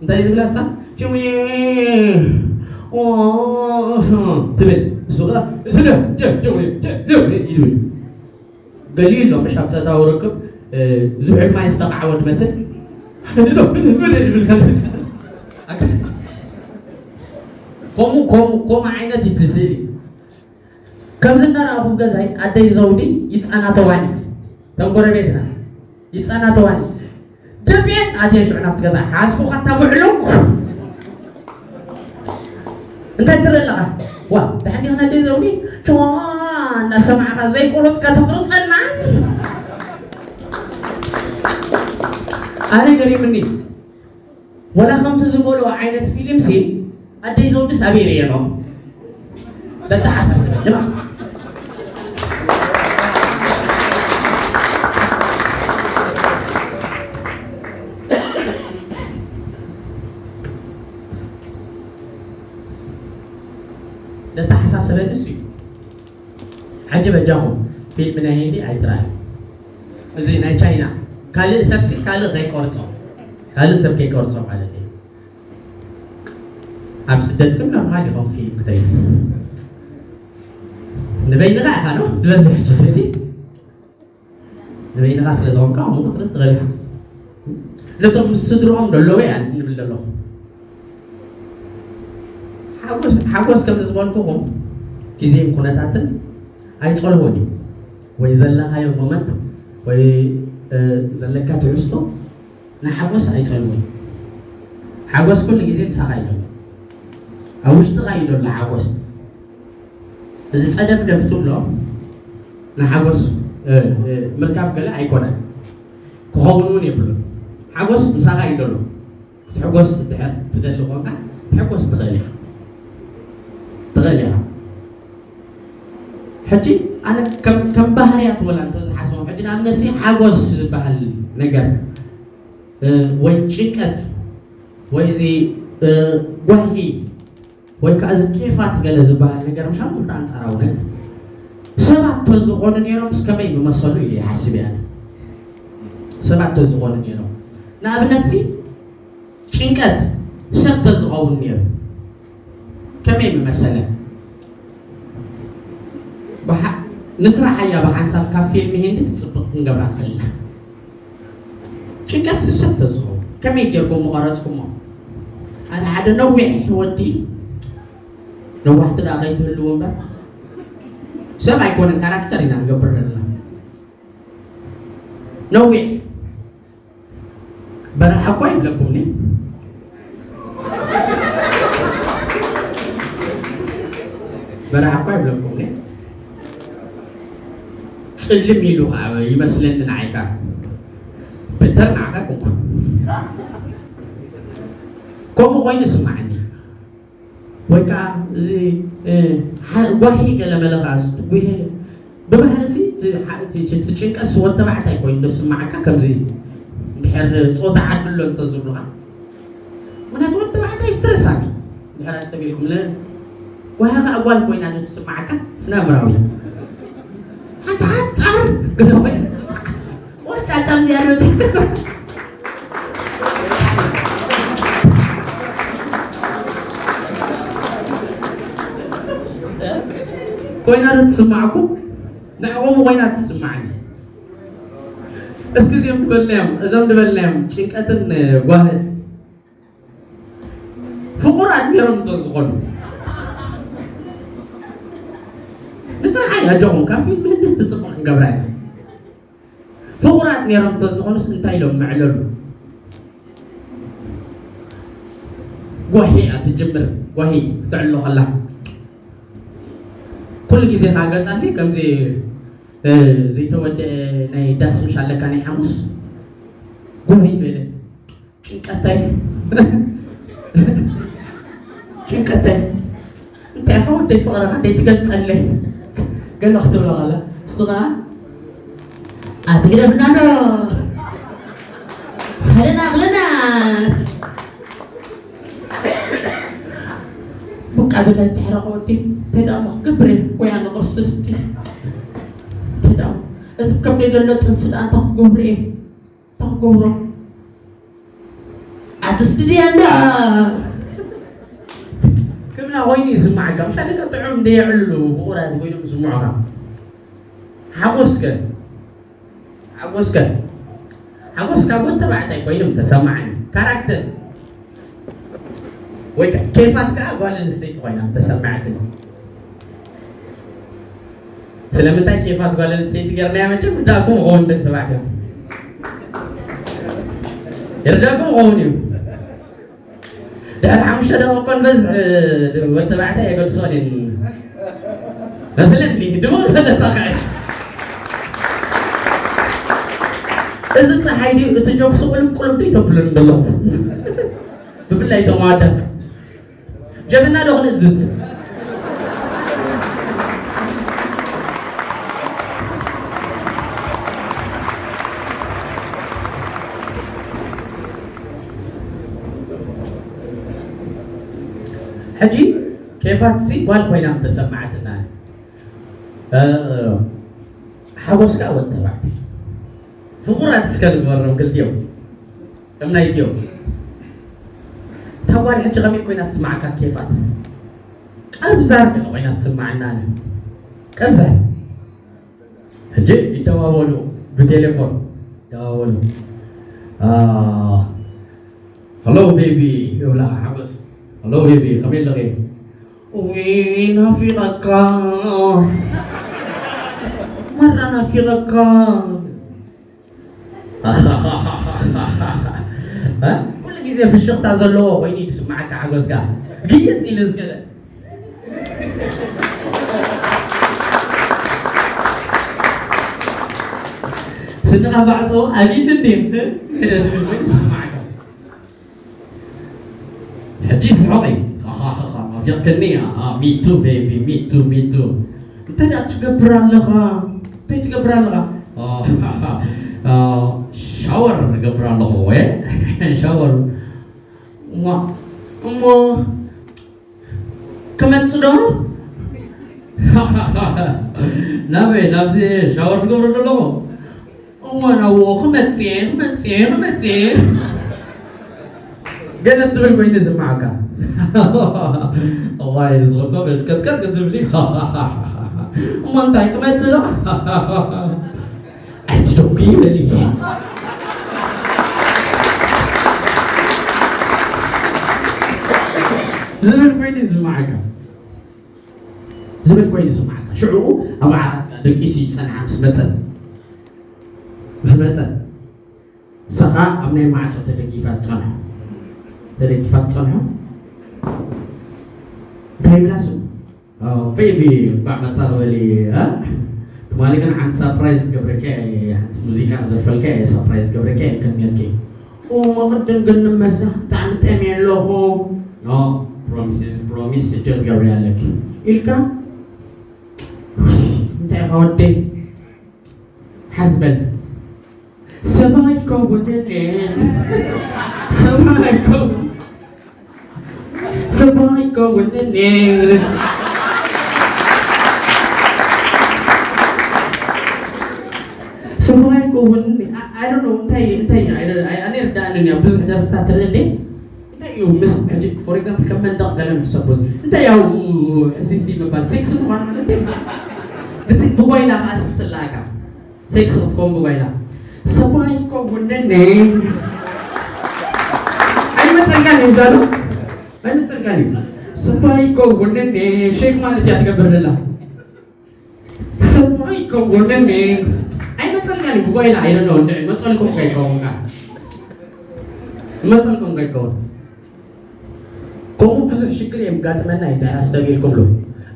እንታይ እዩ ዝብላ እሳ? ጭዊ፣ ኦ፣ ትብል። እሱ ኸዓ፣ ስለ፣ ጀ-፣ ጀ-፣ ጀ-፣ ጀ-፣ ይብል። ገሊኡ ኣሎ፣ ምሽ ኣብ ጸታዊ ርክብ፣ እ፣ ዝሑል ማይ ዝተኻዕወ ዝመስል። ከምኡ፣ ከምኡ፣ ከምኡ ዓይነት እዩ እቲ ስእሊ። ከምዚ እናረኣኹም ገዛይ ኣደይ ዘውዲ ይጻናተዋኒ። እተን ጎረቤትና ይጻናተዋኒ። ደፊኤን ኣትየን ሽዑ ናብቲ ገዛ ሓዝኩ ካታ ብዕሉግ። እንታይ ትርኢ ኣለኻ? ዋ፣ ደሓን ዲኻ ኣደይ ዘውዲ? ቸዋ እናሰማዕካ ዘይቆረጽካ ተቕርጸና? ኣነ ገሪምኒ። ወላ ከምቲ ዝበልኦ ዓይነት ፊልምሲ ኣደይ ዘውድስ ኣበይ ርእየኖ? ዘተሓሳስበኒ ማለት። ዘተሓሳስበኒ እሱ እዩ። ሕጂ በጃኹም ፊልም ናይ ሂንዲ ኣይትረኣዩ። እዚ ናይ ቻይና ካልእ ሰብሲ ካልእ ከይቆርጾ፣ ካልእ ሰብ ከይቆርጾ ማለት እዩ። ኣብ ስደት ግን ኖርማል ኢኹም ፊልም ክተዩ። ንበይንኻ ኢኻ ዶ ዝበዝሕ ግዜ እዚ ንበይንኻ ስለ ዝኾንካ ከምኡ ክትርኢ ትኽእል ኢኻ። ነቶም ምስ ስድርኦም ደለዉ እያ ንብል ዘለኹ። ሓጎስ ከምዚ ዝበልኩኹም ግዜን ኩነታትን ኣይጸልዎን እዩ። ወይ ዘለኻዮ ሞመንት ወይ ዘለካ ትሕዝቶ ንሓጎስ ኣይጸልዎን። ሓጎስ ኩሉ ግዜ ምሳኻ እዩ ዘሎ። ኣብ ውሽጥኻ እዩ ዘሎ ሓጎስ። እዚ ጸደፍደፍ ትብሎ ንሓጎስ ምርካብ ገለ ኣይኮነን። ክኸውን እውን የብሉን። ሓጎስ ምሳኻ እዩ ዘሎ። ክትሕጎስ ድሕር ትደሊ ኮንካ ክትሕጎስ ትኽእል ኢኻ። ትኽእል ኢኻ። ሕጂ ኣነ ከም ባህርያት ወላ እንተ ዝሓስቦም ሕጂ ንኣብነት ሓጎስ ዝበሃል ነገር ወይ ጭንቀት ወይ እዚ ጓሂ ወይ ከዓ እዚ ኬፋት ገለ ዝበሃል ነገር ምሻል ክልተ ኣንፃራዊ ነገር ሰባት ተዝኾኑ ነይሮም እስከመይ ምመሰሉ ኢሉ ይሓስብ እያ። ሰባት ተዝኾኑ ነይሮም ንኣብነት ሲ ጭንቀት ሰብ ተዝኸውን ነይሩ ከመይ ምመሰለ? ንስራሕ ኣያ ብሓንሳብ ካብ ፊልም ሂንዲ ትፅብቕ ክንገብራ ከልና ጭንቀት ስሰብ ተዝኸውን ከመይ ጌርኩም ምቐረፅኩሞ? ኣነ ሓደ ነዊሕ ወዲ ነዋሕቲ ደኣ ከይትህልው እምበር ሰብ ኣይኮነን ካራክተር ኢና ንገብር ዘለና ነዊሕ በረሓ እኳ ይብለኩም ኒ በረሓ እኳ ይብለኩም ኒ ፅልም ኢሉ ከዓ ይመስለኒ ንዓይካ ብተር ንዓኻ ኮንኩ ከምኡ ኮይኑ ስማዓኒ ወይ ከዓ እዚ ጓሂ ገለ መለ ከዓ ጉሄ ብባህሪ ሲ እቲ ጭንቀት ወተባዕታይ ኮይኑ ዶ ስማዓካ ከምዚ ድሕር ፆታ ዓድሎ እንተዝብሉካ ምክንያቱ ወተባዕታይ ስትረስ ኣለ ድሕር ኣስተቢልኩም ጓሂ ከዓ ጓል ኮይና ዶ ትስማዓካ ስናምራዊ ሓንቲ ሓፃር ገለ ኮይና ትስማዓካ ቆርጫጫም ዝያዶ ትጭቁር ኮይና ዶ ትስማዕኩም? ንዕቑም ኮይና ትስማዕኒ። እስኪ እዚኦም ድበልናዮም እዞም ድበልናዮም ጭንቀትን ጓህን ፍቑራት ነይሮም እንተዝኾኑ ንስራሕ ኣጆኹም ካብ ፊልም ህንድስ ትፅቡቕ ክንገብራ ኢና። ፍቑራት ነይሮም እንተዝኾኑስ እንታይ ኢሎም መዕለሉ? ጓሂ እያ ትጅምር፣ ጓሂ ክትዕሎ ከላ ኩሉ ግዜ ከዓ ገፃሲ ከምዚ ዘይተወደአ ናይ ዳስ ምሽ ኣለካ ናይ ሓሙስ ጓሂ በለ ጭንቀተይ ጭንቀተይ እንታይ ኢኻ ወደይ ፍቕርኻ ደይ ትገልጸለይ ገለ ክትብሎ ከላ እሱ ከዓ ኣትግደፍና ዶ ኸለና ኽለና ብቃ ብለ ትሕረቕ ወዲ ተዳሞ ክገብር እየ ወይ ኣነ ቅርስስቲ ተዳሞ እዚ ከብደ ዘሎ ጥንሲ ደኣ እንታይ ክገብር እየ እንታይ ክገብሮ ኣትስድድያ እንዳ ክብላ ኮይኑ ይስማዓካ ምሻ ደቂ ጥዑም እንደ የዕልሉ ፍቑራት ኮይኖም ይስምዑኻ ሓጎስከ ሓጎስከ ሓጎስ ካብ ወድ ተባዕታይ ኮይኖም ተሰማዓኒ ካራክተር ወይ ኬፋት ከዓ ጓል ኣንስተይቲ ኮይና ተሰማዕትኒ ስለምንታይ ኬፋት ጓል ኣንስተይቲ ገርናያ መቸም ርዳእኩም ኸውን ደቂ ተባዕትዮ ይርዳእኩም ኸውን እዩ ድሕሪ ሓሙሽተ ደቂ እኮ ንበዝሕ ወዲ ተባዕታይ የገድሶን እየን መስለኒ ድሞ ፈለታ ካይ እዚ ፀሓይ ድዩ እቲ ጆክስ ቁልብ ቁልብ ድዩ ተብሉን ደለኹ ብፍላይ እቶም ኣወዳት ጀበና ዶ ክንእዝዝ ሕጂ ኬፋት ሲ ጓል ኮይና ምተሰማዓትና ሓጎስ ከዓ ወዲ ተባዕታይ ፍቑራት እስከ ንግበሮም ክልቲኦም ከም ናይትዮም እታ ጓል ሕጂ ከመይ ኮይና ትስማዓካ ኬፋት ቀብዛር ኮይና ትስማዓና ቀብዛር ሕጂ ይደዋወሉ ብቴሌፎን ይደዋወሉ Hello baby ይብላ ሓጎስ። Hello baby ከመይ ኣለኺ? ውይ ናፊቐካ፣ መራ ናፊቐካ። እ? ኩሉ ግዜ ፍሽኽታ ዘለዎ ኮይኑ እዩ ዝስምዓካ ሓጎስካ። ግየጽ ኢሉ ዝገለ። ስንኻ ባዕጾ ኣቢሉ እንድዩ ክደ ትብል ኮይኑ ይስምዓካ። ሕጂ ስሕቕ እዩ። ሃሃሃሃ፣ ናፊቕክኒ። ኣሃ፣ me too baby, me too, me too። እንታይ ደኣ ትገብር ኣለኻ? እንታይ ትገብር ኣለኻ? ኣሃሃሃ፣ ሻወር እገብር ኣለኹ። ወይ ሻወር። እሞ፣ እሞ ክመጽእ ዶ? ናበይ? ናብዚ ሻወር ዝገብረሉ ኣለኹ። እወ፣ ናብኡ ክመጽእ እየ፣ ክመጽእ እየ፣ ክመጽእ እየ። ገለ ትብል ኮይኑ ዝስምዓካ። እዋይ፣ ንስኺ እኮ መልከትከት ክትብሊ። እሞ እንታይ ክመጽእ ዶ? ኣይትደንጉ ይበል። ዝብል ኮይኑ ይስምዓካ። ዝብል ኮይኑ ይስምዓካ። ሽዑ ኣብ ዓራት ደቂሱ ይጸንሓ ምስ መጸ። ምስ መጸ። ንሳ ኸኣ ኣብ ናይ ማዕጾ ተደጊፋ ትጸንሖ። ተደጊፋ ትጸንሖ። እንታይ ይብላ ስሙ? ኦ፣ ቤቢ፣ እንቋዕ መጻ ክበሊ፣ እ? ትማሊ ግን ሓንቲ ሳፕራይዝ ክገብረካ እየ፣ ሓንቲ ሙዚቃ ክደርፈልካ እየ፣ ሳፕራይዝ ክገብረካ እየ ኢልክኒ ነይርኪ። ኦ፣ ቅድም ግን ንመሳ ብጣዕሚ ጠምየ ኣለኹ። ኖ፣ ፕሮሚስ ኢዝ ፕሮሚስ፣ ስደት ገብሪ ኣለኪ ኢልካ። እንታይ ኢኻ ወደይ? ሓዝበል። ሰብኣይ ከውንኒ። ሰብኣይ ከው-፣ ሰብኣይ ከውንኒ። ሰብኣይ ከውንኒ። I፣ I don't know፣ እንታይ፣ እንታይ፣ I don't፣ I፣ ኣነ ይርዳእኒ እያ። ብዙሕ ደርፍታት ትርኢ እንዴ? እንታይ እዩ ምስ ሕጂ፣ for example፣ ከም መንደቕ ገለ ምስ ሰፖዝ፣ እንታይ ያው ሕሲሲ ምባል፣ ሴክስ ምዃን ማለት እዩ። ብቲ-፣ ብጓይላ ከኣ ስምጽላእካ። ሴክስ ክትከውን ብጓይላ። ሰብኣይ ከውንኒ። ኣይመጸልካን እዩ ዛሉ። ኣይመጸልካን እዩ። ሰብኣይ ከውንኒ። ሼክ ማለት እያ ትገብር ዘላ። ሰብኣይ ከውንኒ። ኣይመጸልካን እዩ ብጓይላ። I don't know፣ እንድዒ መጸልኩም ከይከውንካ። መጸልኩም ከይከውን። ከምኡ ብዙሕ ሽግር የጋጥመና እዩ፣ እንድሕር ኣስተብሂልኩምሉ።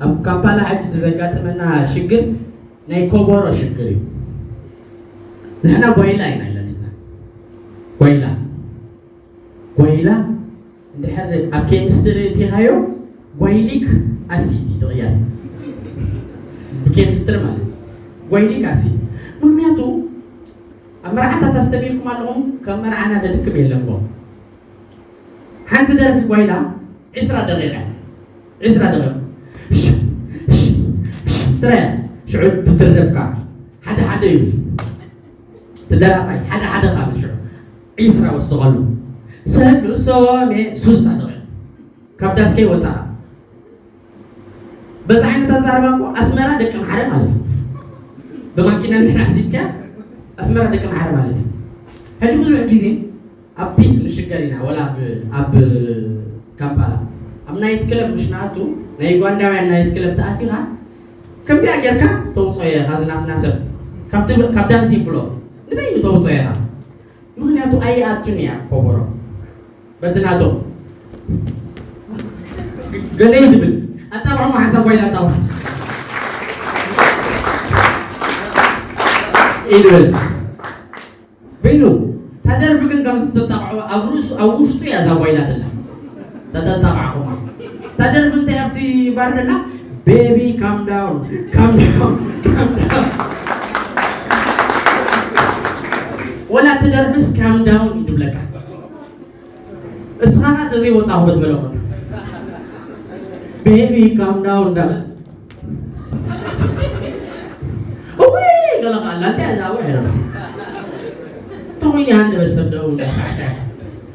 ኣብ ካምፓላ ሕጂ እቲ ዘጋጥመና ሽግር ናይ ኮቦሮ ሽግር እዩ። ንሕና ጓይላ ኢና ለሚድና። ጓይላ። ጓይላ እንድሕር ኣብ ኬሚስትሪ እቲኻዮ፣ ጓይሊክ ኣሲድ እዩ ዝቕየር። ብኬሚስትሪ ማለት እዩ። ጓይሊክ ኣሲድ። ምኽንያቱ ኣብ መርዓታት ኣስተብሂልኩም ኣለኹም፣ ካብ መርዓና ደድክም የለን እኮ። ሓንቲ ደርፊ ጓይላ ዒስራ ደቂቃ። ዒስራ ደቂቃ። ሽ-፣ ሽ-፣ ሽ-፣ ትረ-፣ ሽዑ ትትረፍካ። ሓደ ሓደ ይብል። እቲ ደራፋይ ሓደ ሓደ ካብ ሽዑ ዒስራ ወስቐሉ። ሰሉሶሜ ሱሳ ደቂቃ። ካብ ዳስከይ ወጻኣ። በዚ ዓይነት ኣዛርባ እኮ ኣስመራ ደቂ ኣምሓረ ማለት እዩ። ብማኪና እንድሕር ኣሕዚብካያ ኣስመራ ደቂ ኣምሓረ ማለት እዩ። ሕጂ ብዙሕ ግዜ ኣብ ቢት ንሽገር ኢና፣ ወላ ኣብ፣ ኣብ ካምፓላ ኣብ ናይት ክለብ ምሽ ንኣቱ፣ ናይ ዩጋንዳውያን ናይት ክለብ ተኣቲኻ፣ ከምዚኣ ጌርካ ተውፅኦ ኢኻ፣ እዚ ናትና ሰብ ካብቲ፣ ካብ ዳንሲንግ ፍሎር ንበይኑ ተውፅኦ ኢኻ። ምኽንያቱ ኣይኣቱን እያ ኮቦሮ። በቲ ናቶም ገለ ይድብል። ኣጣብዖ ሓንሳብ ጓይላ ኣጣብዖ ይድብል። በይኑ። እታ ደርፊ ግን ከም ዝተጣቕዖ ኣብ ርእሱ፣ ኣብ ውሽጡ እያ እዛ ጓይላ ደላ። ተተጣቕዓኹማ። እታ ደርፊ እንታይ ኣብቲ ባር ደላ? ቤቢ ካም ዳውን፣ ካም ዳውን፣ ካም ዳውን። ወላ እቲ ደርፍስ ካም ዳውን እዩ ድብለካ። እስኻ ኸኣ ተዘይወጻኹ ክትበሎ ኮንካ። ቤቢ ካም ዳውን እንዳበል። እወይ፣ ገለ ከኣ ኣላ፣ እንታይ እያ እዛ እወይ? ኣይደለም። እንተኾይኑ እያ፣ ሃንደበት ሰብ ደው እንዳሳዕሰዐ።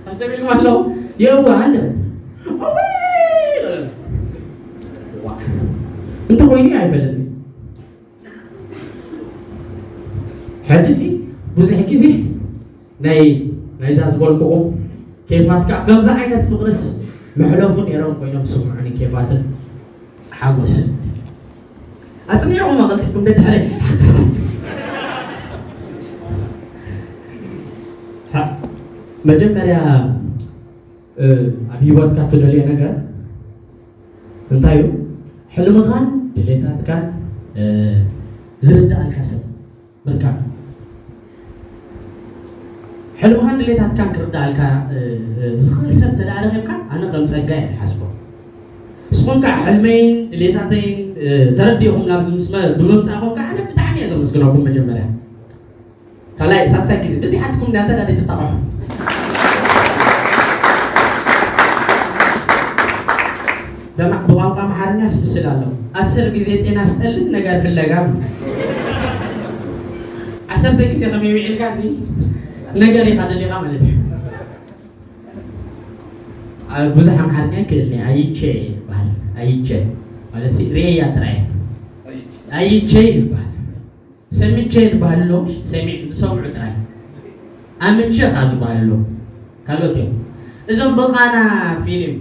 ኣስተብሂልኩም ኣለኹም? የእዋ፣ ሃንደበት። እወይ፣ ገለ። ዋ። እንተኾይኑ እያ፣ ኣይፈለጥን። ሕጂሲ ብዙሕ ግዜ ናይ፣ ናይዛ ዝበልኩኹም ኬፋት ከዓ ከምዚ ዓይነት ፍቕርስ መሕለፉ ነይሮም ኮይኖም ስምዑኒ፣ ኬፋትን ሓጎስን። ኣጽኒዕኹም ኣቐልጢፍኩም ደድሕረ ሓጎስ። ሓ-፣ መጀመርያ፣ እ፣ ኣብ ህይወትካ ትደልዮ ነገር እንታይ እዩ? ሕልምኻን ድሌታትካን፣ እ፣ ዝርዳእልካ ሰብ ምርካብ። ሕልምኻን ድሌታትካን ክርዳእልካ፣ እ፣ እ፣ ዝኽእል ሰብ ተደኣ ረኺብካ፣ ኣነ ከም ጸጋ እየ ዝሓስቦ። ንስኹም ከኣ ሕልመይን ድሌታተይን፣ እ፣ ተረዲእኹም ናብዚ ምስ መ-፣ ብምምጻእኹም ከኣ ኣነ ብጣዕሚ እየ ዘመስግነኩም መጀመርያ። ካልኣይ፣ ሳልሳይ ግዜ በዚሓትኩም እንዳ ተዳለይ ትጣቕዑ። በማ-፣ ብቋንቋ ኣምሓርኛ ስምስል ኣሎ። ኣስር ግዜ ጤና ስጠልን ነገር ፍለጋ ብሉ። ዓሰርተ ግዜ ከመይ ውዒልካ እዚ ነገር ኢኻ ደሊኻ ማለት እዩ። ኣብ ብዙሕ ኣምሓርኛ ይክእልኒ፣ ኣይቼ ይበሃል። ኣይቼ ማለት ሲ ሬያ ጥራይ። ኣይቼ እዩ ዝበሃል። ሰምቼ ዝበሃል ኣሎ፣ ሰሚዕ-፣ ዝሰምዑ ጥራይ። ኣምቼ ኻ ዝበሃል ኣሎ። ካልኦት እዮም። እዞም ብቃና ፊልም፣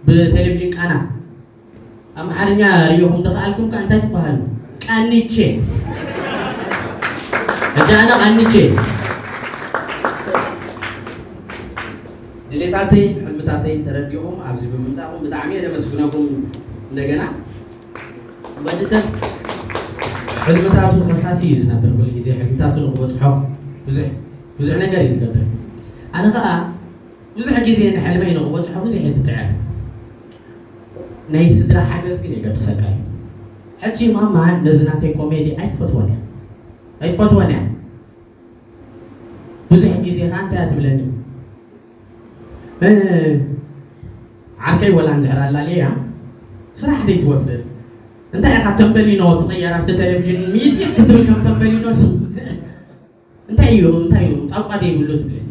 ብቴሌቪዥን ቃና ኣምሓርኛ ርኢኹም ድኸኣልኩም ከ እንታይ ትበሃሉ? ቃኒቼ። ሕጂ ኣነ ቃኒቼ። ድሌታተይን ሕልምታተይን ተረዲኹም ኣብዚ ብምምጻእኩም ብጣዕሚ እየ ደመስግነኩም። እንደገና ወዲ ሰብ ሕልምታቱ ከሳሲ እዩ ዝነብር። ኩሉ ግዜ ሕልምታቱ ንክበጽሖ ብዙሕ፣ ብዙሕ ነገር እዩ ዝገብር። ኣነ ኸኣ ብዙሕ ግዜ ንሕልመይ ንክበጽሖ ብዙሕ እየ ዝጽዕር። ናይ ስድራ ሓገዝ ግን የገድሰካ እዩ። ሕጂ ማማ ነዚ ናተይ ኮሜዲ ኣይትፈትዎን እያ። ኣይትፈትዎን እያ። ብዙሕ ግዜ ኸኣ እንታይ እያ ትብለኒ? እ፣ ዓርከይ ወላ እንድሕር ኣላልያ ስራሕ ደይትወፍር። እንታይ ኢኻ ተንበሊኖ ትቕየር ኣብቲ ቴሌቪዥን ሚፂፅ ክትብል ከም ተንበሊኖ ሲ-፣ እንታይ እዩ፣ እንታይ እዩ፣ ጣቋ ደይብሉ ትብለኒ።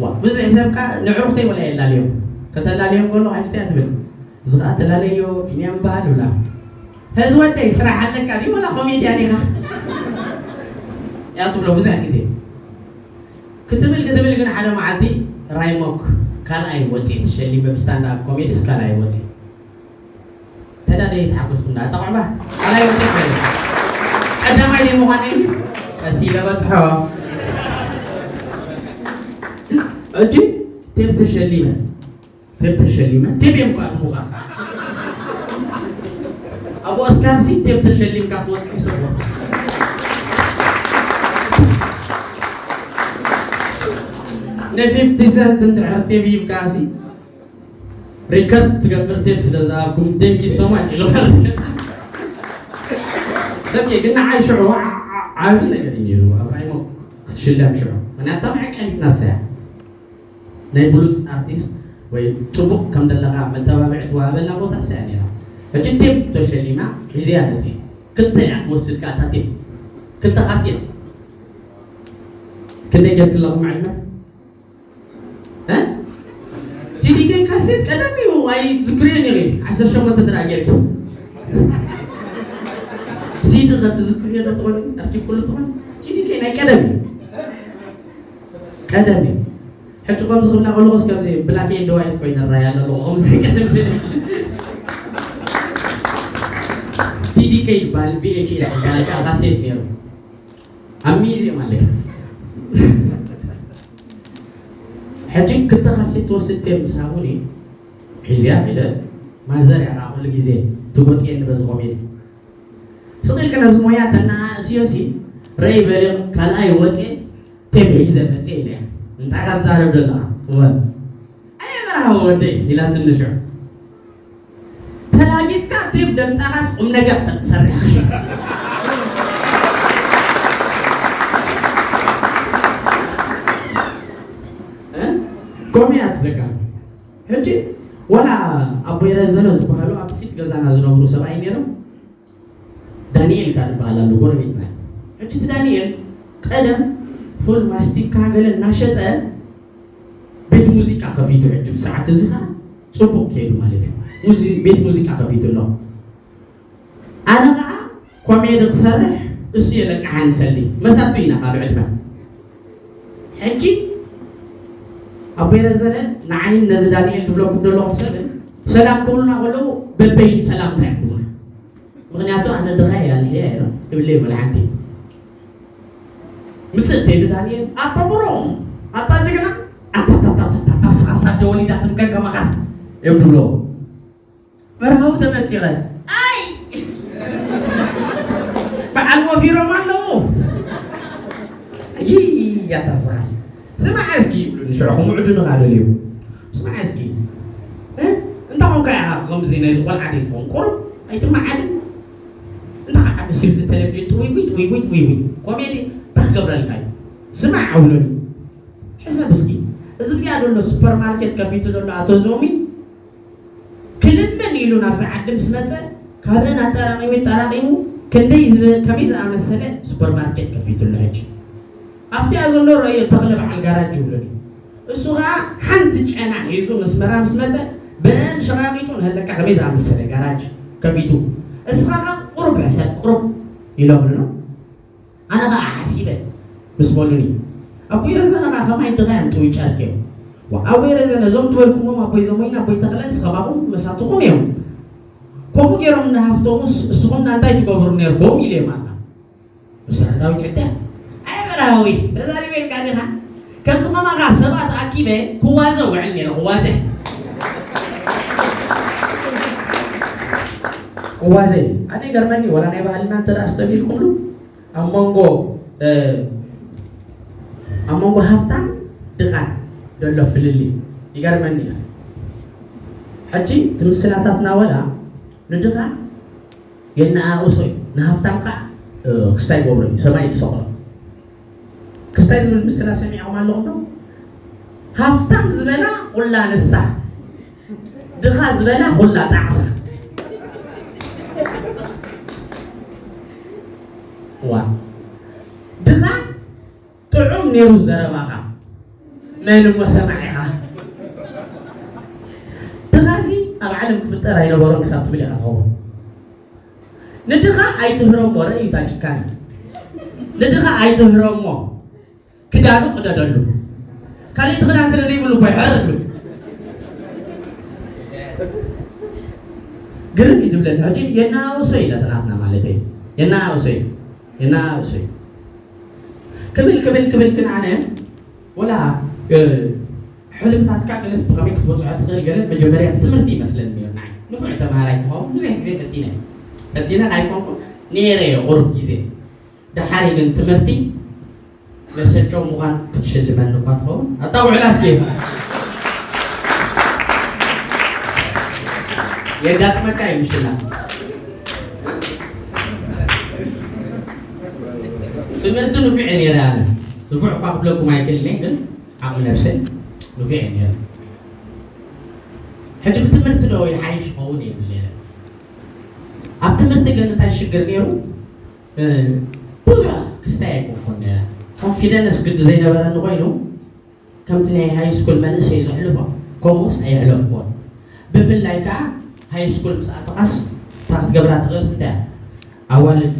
ዋ፣ ብዙሕ ሰብ ከኣ ንዕሩኽተይ ወላ የላልዮም። ከተላልዮም ከሎ፣ "ሓጅተይ" እያ ትብል። እዚ ከኣ "ተላለዮ፣ ቢንያም በሃል" ብላ። "ሕዚ ወደይ፣ ስራሕ ኣለካ ድዩ ወላ ኮሜድያን ኢኻ?" እያ ትብሎ ብዙሕ ግዜ። ክትብል፣ ክትብል ግን ሓደ መዓልቲ ራይሞክ ካልኣይ ወፅየ፣ ተሸሊመ ብስታንዳፕ ኮሜዲስ ካልኣይ ወፅየ። ተዳደይ ተሓጎስኩም ደኣ፣ ኣጣቕዕባ። ካልኣይ ወርቂ ይበል። ቀዳማይ ደይ ምዃነይ እዩ። ቀስ ኢለ በጽሖ። ሕጂ ቴፕ ተሸሊመ። ቴፕ ተሸሊመ። ቴፕ እዮም እኳ ኣልሙኻ። ኣብ ኦስካር ሲ ቴፕ ተሸሊምካ ክትወጽእ ይሰቦ። ን ፊፍቲ ሰንት እንድሕር ቴፕ ሂብካ ሲ ሪከርድ ትገብር ቴፕ ስለ ዝሃብኩም፣ thank you so much ኢሉ። ሰብኬ ግን ንዓይ ሽዑ ዓ-፣ ዓ-፣ ዓቢ ነገር እዩ ነይሩ። ኣብ ራይሞ ክትሽለም ሽዑ። ምኽንያቱ መዐቀኒትና ሰያ። ናይ ብሉጽ ኣርቲስት ወይ ጽቡቕ ከም ዘለኻ መተባብዒ ትወሃበላ ቦታ ሰያ ነይራ። ሕጂ ቴፕ ተሸሊማ ሒዘያ መጽየ። ክልተ እያ ትወስድ ከኣ እታ ቴፕ። ክልተ ካሴት። ክንደይ ጌርክለኹም ዕድመ? እ? ቲ ዲ ኬ ካሴት ቀደም እዩ፣ ኣይዝክርዮን ኢኺ። ዓሰርተ ሸሞንተ ጥራይ ጌርኪ። ሲዲ ከ ትዝክርዮ ዶ ትኾኒ? ኣርኪብ ኩሉ ትኾኒ? ቲ ዲ ኬ ናይ ቀደም እዩ። ቀደም እዩ። ሕጂ ከምዚ ክብላ ከለኹስ ከምዚ ብላክ ኤንድ ዋይት ኮይነ እራይ ኣለኹ። ከምዚ ናይ ቀደም ቴሌቪዥን። ቲ ዲ ኬ ይበሃል፣ ቪ ኤች ኤስ ይበሃል፣ ከዓ ካሴት ነይሩ። ኣብ ሚዚየም ኣለካ። ሕጂ ክልተ ካሴት ትወስድ ቴፕ ምስ ሃቡኒ፣ ሒዝያ ኸይደ፣ ማዘር እያ ከዓ ኩሉ ግዜ ትጎጥየኒ በዚ ኮሜዲ። ስቕ ኢልኪ ነዚ ሞያ ተነኣእስዮ ሲ፣ ረይ በሊ ካልኣይ ወፅየ፣ ቴፕ ሒዘ መፅየ ኢለያ። እንታይ ኢኻ ትዛረብ ዘለኻ? እወ። ኣየ በርሃ ወደይ፣ ኢላትኒ ሽዑ። ተላጊጽካ ቴፕ ደምጻኻስ ቁም ነገር ተትሰርሕ። እ? ከምኡ እያ ትብለካ። ሕጂ ዋላ ኣቦይ ረዘነ ዝበሃሉ ኣብ ፊት ገዛና ዝነብሩ ሰብኣይ ነይሮም። ዳንኤል ካብ ዝበሃል ኣሎ ጎረቤትና። ሕጂ እቲ ዳንኤል ቀደም ፉል ማስቲካ ገለ እናሸጠ ቤት ሙዚቃ ከፊቱ፣ ሕጂ ብሰዓት እዚ ኸዓ ጽቡቕ ከይዱ ማለት እዩ። ሙዚ-፣ ቤት ሙዚቃ ከፊቱ ኣሎ። ኣነ ኸዓ ኮሜዲ ክሰርሕ እሱ የለቅሓኒ ሰሊ። መሳቱ ኢና ካብ ዕድመ። ሕጂ ኣቦይ ረዘነ ንዓይን ነዚ ዳንኤል ዝብለኩም ዘለኹም ሰብን ሰላም ክብሉና ከለዉ በበይኑ ሰላምታ እዮም ክብሉ። ምኽንያቱ ኣነ ድኻ እየ ኣልሕያ እየ ይብለይ ወላ ሓንቲ። ምጽእ እንተይሉ ዳንኤል ኣታ ብሩኽ ኣታ ጅግና ኣታታታታታ ስኻስ ኣደ ወሊዳትም ከከማኻስ እዮም ዝብሎ። መርሃዊ ተመጺኸ ኣይ በዓል ወፊሮም ኣለዉ። ይያታ ስኻስ ስማዕ እስኪ ይብሉኒ ሽዑ ክምዕዱኒ ኸዓ ደልዮም። ስማዕ እስኪ እንተ ኾንካ ኢኻ ከምዚ ናይዚ ቆልዓ ደይትኾን ቁሩብ ኣይትመዓድን። እንተ ኸዓ መሲሉ እዚ ቴሌቪዥን ጥውይውይ ጥውይውይ ጥውይውይ ኮሜዲ እንታይ ክገብረልካ እዩ? ስማዕ ኣብሉኒ። ሕሰብ እስኪ እዚ ብዚኣ ዘሎ ሱፐርማርኬት ከፊቱ ዘሎ ኣቶ ዞሚ ክልምን ኢሉ ናብዚ ዓዲ ምስ መጸ ካብአን ኣጠራቒሙ ኣጠራቒሙ ክንደይ ዝበ ከመይ ዝኣመሰለ ሱፐርማርኬት ከፊቱሉ ሕጂ ኣብቲኣ ዘሎ ረእዮ ተኽለ በዓል ጋራጅ ይብሉኒ። እሱ ኸዓ ሓንቲ ጨና ሒዙ መስመራ ምስ መጸ ብአን ሸቓቒጡ ንህለካ ከመይ ዝኣመሰለ ጋራጅ ከፊቱ እስኻ ኸዓ ቁሩብ ሕሰብ ቁሩብ ኢሎምሉ። ኣነ ኸዓ ሓሲበ ምስ በሉኒ ኣቦይ ረዘነ ኸዓ ኸማይ ድኻ እዮም ጥውይ ጨርቂ እዮም። ኣቦይ ረዘነ እዞም ትበልኩሞም ኣቦይ ዘሞይን ኣቦይ ተኽለንስ ኸማኹም መሳትኹም እዮም። ከምኡ ገይሮም እናሃፍተሙስ እስኹም እንታይ ትገብሩ ነርኩም ኢለ እዮም ኣታ መሰረታዊ ትሕተ ኣይ መርሃዊ ተዛሪበ ኢልካ ዲኻ ከምዚ ኸማኻ ሰባት ኣኪበ ክዋዘ ውዕል ነይረ ክዋዘ ክዋዘ ኣነ ይገርመኒ ወላ ናይ ባህልና እንተ ደኣ ስተቢልኩምሉ ኣብ መንጎ ኣብ መንጎ ሃፍታም ድኻን ዘሎ ፍልልይ ይገርመኒ እዩ። ሕጂ እቲ ምስላታትና ወላ ንድኻ የነኣእሶ እዩ ንሃፍታም ከዓ ክስታይ ገብሮ እዩ ሰማይ ትሰቕሎ ክስታይ ዝብል ምስላ ሰሚዕኹም ኣለኹም ዶ? ሃፍታም ዝበላ ኩላ ንሳ ድኻ ዝበላ ኩላ ጣዕሳ ዋ ድኻ ጥዑም ነይሩ ዘረባኻ መን እሞ ሰማዒኻ ድኻሲ ኣብ ዓለም ክፍጠር ኣይነበሮን ክሳብ ትብል ኢኻ ትኸውን ንድኻ ኣይትህረሞ ረእዩታ ጭካነ ንድኻ ኣይትህረሞ ክዳኑ ቅደደሉ ካልእቲ ክዳን ስለ ዘይብሉ እኮ ይሕር ይብሉ ግርም እዩ ዝብለኒ ሕጂ የናውሶ እዩ ነተናትና ማለት እዩ የናውሶ እዩ የናውሶ እዩ ክብል ክብል ክብል ግን ኣነ ወላ ሕልምታትካ ገለስ ብኸመይ ክትበፅዖ ትኽእል ገለ መጀመርያ ብትምህርቲ ይመስለኒ ነይሩ ንዓይ ንፉዕ ተምሃራይ ክኸውን ብዙሕ ግዜ ፈቲነ ፈቲነ ኣይኮንኩን ነይረ እየ ቁሩብ ግዜ ደሓሪ ግን ትምህርቲ መሰቸው ምዃን ክትሽልመኒ እኳ ትኸውን ኣጣውዕላ እስኪ የጋጥመካ እዩ ምሽላ ትምህርቲ ንፉዕ እየ ነይረ ኣነ ንፉዕ እኳ ክብለኩም ኣይክእልን ግን ዓቕሚ ነብሰይ ንፉዕ እየ ነይረ ሕጂ ብትምህርቲ ዶ ይሓይሽ ይኸውን እየ ዝብል ነይረ ኣብ ትምህርቲ ግን እንታይ ሽግር ነይሩ ብዙሕ ክስታይ ኣይኮንኩን ነይረ ኮንፊደንስ ግዲ ዘይነበረኒ ኮይኑ ከምቲ ናይ ሃይ ስኩል መንእሰይ ዘሕልፎ ከምኡስ ኣየሕለፍኩዎን ብፍላይ ከዓ ሃይ ስኩል ምስ ኣተኻስ እታ ክትገብራ ትኽእልስ እንታይ ኣዋልድ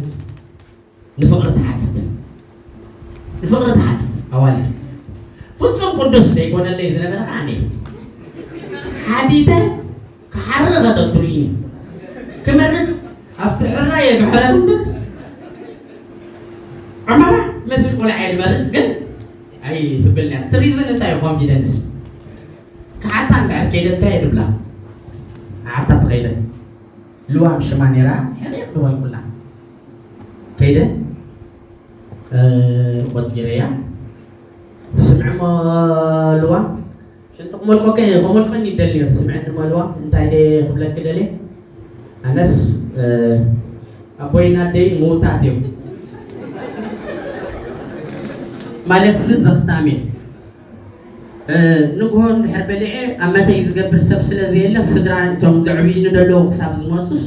ንፍቕሪ ትሓትት ንፍቕሪ ትሓትት ኣዋልድ ፍጹም ቅዱስ ዘይኮነለይ ዝነበረ ከዓ ኣነ ሓቲተ ክሓሪ ኸተትሉኒ ክመርፅ ኣብቲ ሕራየ ብሕረር እምበር ዕማማ መስል ቆልዓ እየ ዝመርፅ ግን ኣይትብልና ትሪዝን እንታይ እዩ ኮንፊደንስ ክሓታ እምበር ከይደ እንታይ እየ ድብላ ክሓታ ትኸይደ ልዋም ሽማ ነይራ ሕቕቕ ዝበልኩላ ከይደ ቆፂረያ ስምዕሞ ልዋም ሽንቲ ክመልቆ ከመልቆኒ ይደሊ ነይሩ ስምዐኒ እሞ ልዋም እንታይ ደ ክብለኪ ደልየ ኣነስ ኣቦይን ኣደይን ምውታት እዮም ማለትሲ ዘኽታም እየ ንግሆ እንድሕር በሊዐ ኣብ መተይ ዝገብር ሰብ ስለ ዘየለ ስድራ እቶም ዘዕብዩኒ ዘለዉ ክሳብ ዝመፁስ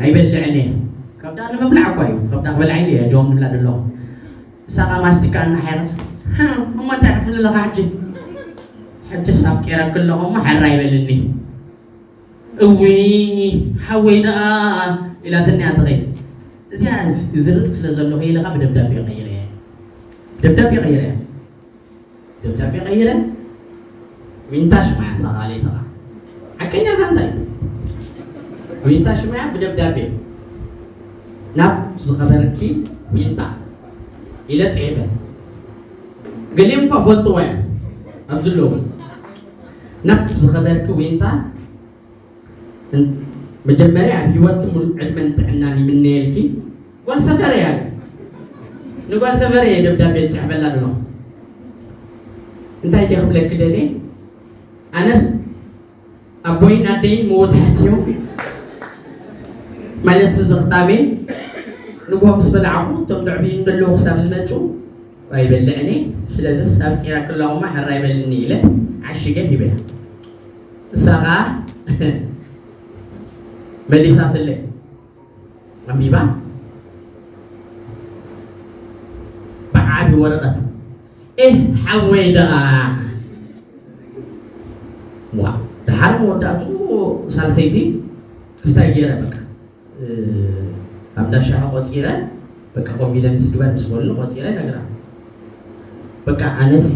ኣይበልዕን እየ ከብዳ ንምብላዕ እኳ እዩ ከብዳ ክበልዓ ኢለ እየ ጆም ንብላ ዘለኹ እሳ ኸዓ ማስቲካ እናሓየረት እሞ እንታይ ክትብል ኣለኻ ሕጂ ሕጅስ ኣፍቂረኪ ኣለኹ እሞ ሓራ ይበልኒ እዊ ሓወይ ደኣ ኢላትኒ እያ ትኸይድ እዚኣ ዝርጥ ስለ ዘለኹ ኢለ ኸዓ ብደብዳቤ ቀይረ እየ ደብዳቤ ቀይረ እየ ደብዳቤ ቀይረ ዊንታ ሽማያ ሳቓለይተኻ ሓቀኛ ዛንታ እዩ። ዊንታ ሽማያ ብደብዳቤ ናብ ዝኸበርኪ ዊንታ ኢለ ጽሒፈ። ገሊኦም እኳ ፈልጥዋ እዮም ኣብዚ ኣለዉ። ናብ ዝኸበርኪ ዊንታ፣ መጀመርያ ኣብ ህይወትኪ ሙሉእ ዕድመን ጥዕናን ይምነየልኪ። ጓል ሰፈረ እያ። ንጓል ሰፈረ እየ ደብዳቤ ዝፅሕፈላ ኣለኹ። እንታይ ድየ ክብለኪ ደልየ? ኣነስ ኣቦይን ኣደይን ምዉታት እዮም። ማለት፣ እዚ ዝኽታመይ ንግሆ ምስ በላዕኹ፣ እቶም ደዕብዩኒ ዘለዉ ክሳብ ዝመፁ ኣይበልዕን እየ። ስለዚስ ኣፍቂረኪ ኣለኹ እሞ ሕራይ በልኒ ኢለ ዓሺገ ሂበያ። እሳ ኸዓ መሊሳትለይ። ኣንቢባ ብዓቢ ወረቐት፣ ኤህ ሓወይ ደኣ። ዋ፣ ደሓር መወዳእትኡ ሳልሰይቲ ክስታይ ገይረ፣ በቃ፣ እ፣ ኣብ እንዳ ሻሂ ቆጺረ፣ በቃ፣ ኮንፊደንስ ግበር ምስ በሉኒ ቆጺረ ነግራ። በቃ፣ ኣነሲ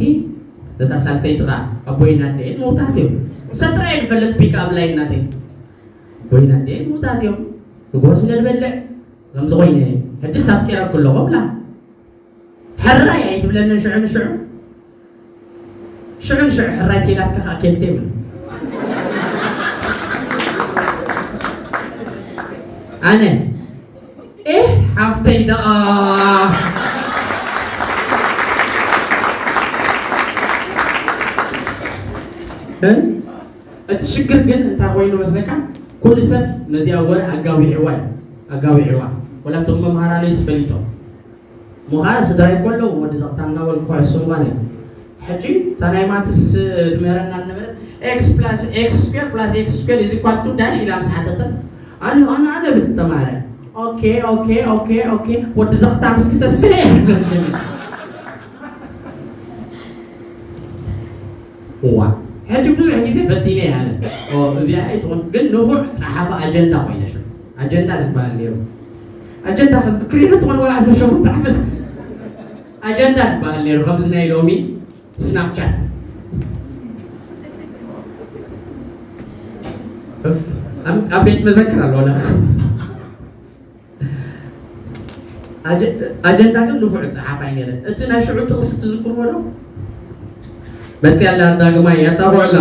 ነታ ሳልሰይቲ ኸኣ ኣቦይን ኣደይን ምዉታት እዮም። ንሳ ጥራይ እየ ዝፈልጥ፣ ፒክኣፕ ላይን ናተይ። ኣቦይን ኣደይን ምዉታት እዮም። ንግሆ ስለ ዝበልዕ ከምዚ ኮይነ፣ ሕጅስ ኣፍቂረኪ ኣለኹ እብላ። ሕራይ ኣይትብለንን ሽዑ ንሽዑ። ሽዑ ንሽዑ ሕራይ ተይላትካ ከዓ ኬፍ ደይብሉ። ኣነ፣ ኤህ፣ ሓፍተይ ደኣ። እ? እቲ ሽግር ግን እንታይ ኮይኑ መስለካ? ኩሉ ሰብ ነዚኣ ወረ ኣጋዊሕዋ እዩ። ኣጋዊሕዋ። ወላ እቶም መምሃራነይስ ፈሊጦም። እሞ ኸዓ ስድራይ እኮ ኣለዉ፣ ወዲ ዘቕታ እናበልኩ ክሕሱ ምዃን እዩ። ሕጂ እታ ናይ ማትስ ትምህረና ነበረት፣ ኤክስ ፕላስ ኤክስ ስኩዌር ፕላስ ኤክስ ስኩዌር ኢዝ ኢኳል ቱ ዳሽ ኢላ ምስ ሓተተት፣ ኣነ፣ ኣነ፣ ኣነ ብል ተማሃረ። ኦኬ፣ ኦኬ፣ ኦኬ፣ ኦኬ፣ ወዲ ዘኽታም እስኪ ተስእ። እዋ፣ ሕጂ ብዙሕ ግዜ ፈቲነ እየ ኣነ። ኦ፣ እዚኣ ኣይትኾን፣ ግን ንፉዕ ጸሓፊ ኣጀንዳ ኮይነ ሽዑ። ኣጀንዳ ዝበሃል ነይሩ። ኣጀንዳ ከ ስክሪኑ ትኾን ወላ ዓሰርተ ሸሞንተ ዓመት። ኣጀንዳ ዝበሃል ነይሩ፣ ከምዚ ናይ ሎሚ ስናፕቻት። ኣብ፣ ኣብ ቤት መዘክር ኣሎ ወላ እሱ። ኣጀ-፣ ኣጀንዳ ግን ንፉዕ ጸሓፋይ ነይረ። እቲ ናይ ሽዑ ጥቕሲ ትዝክርዎ ዶ? መጽያ ኣላ ዳግማይ፣ ኣጣቕዑ ኣላ።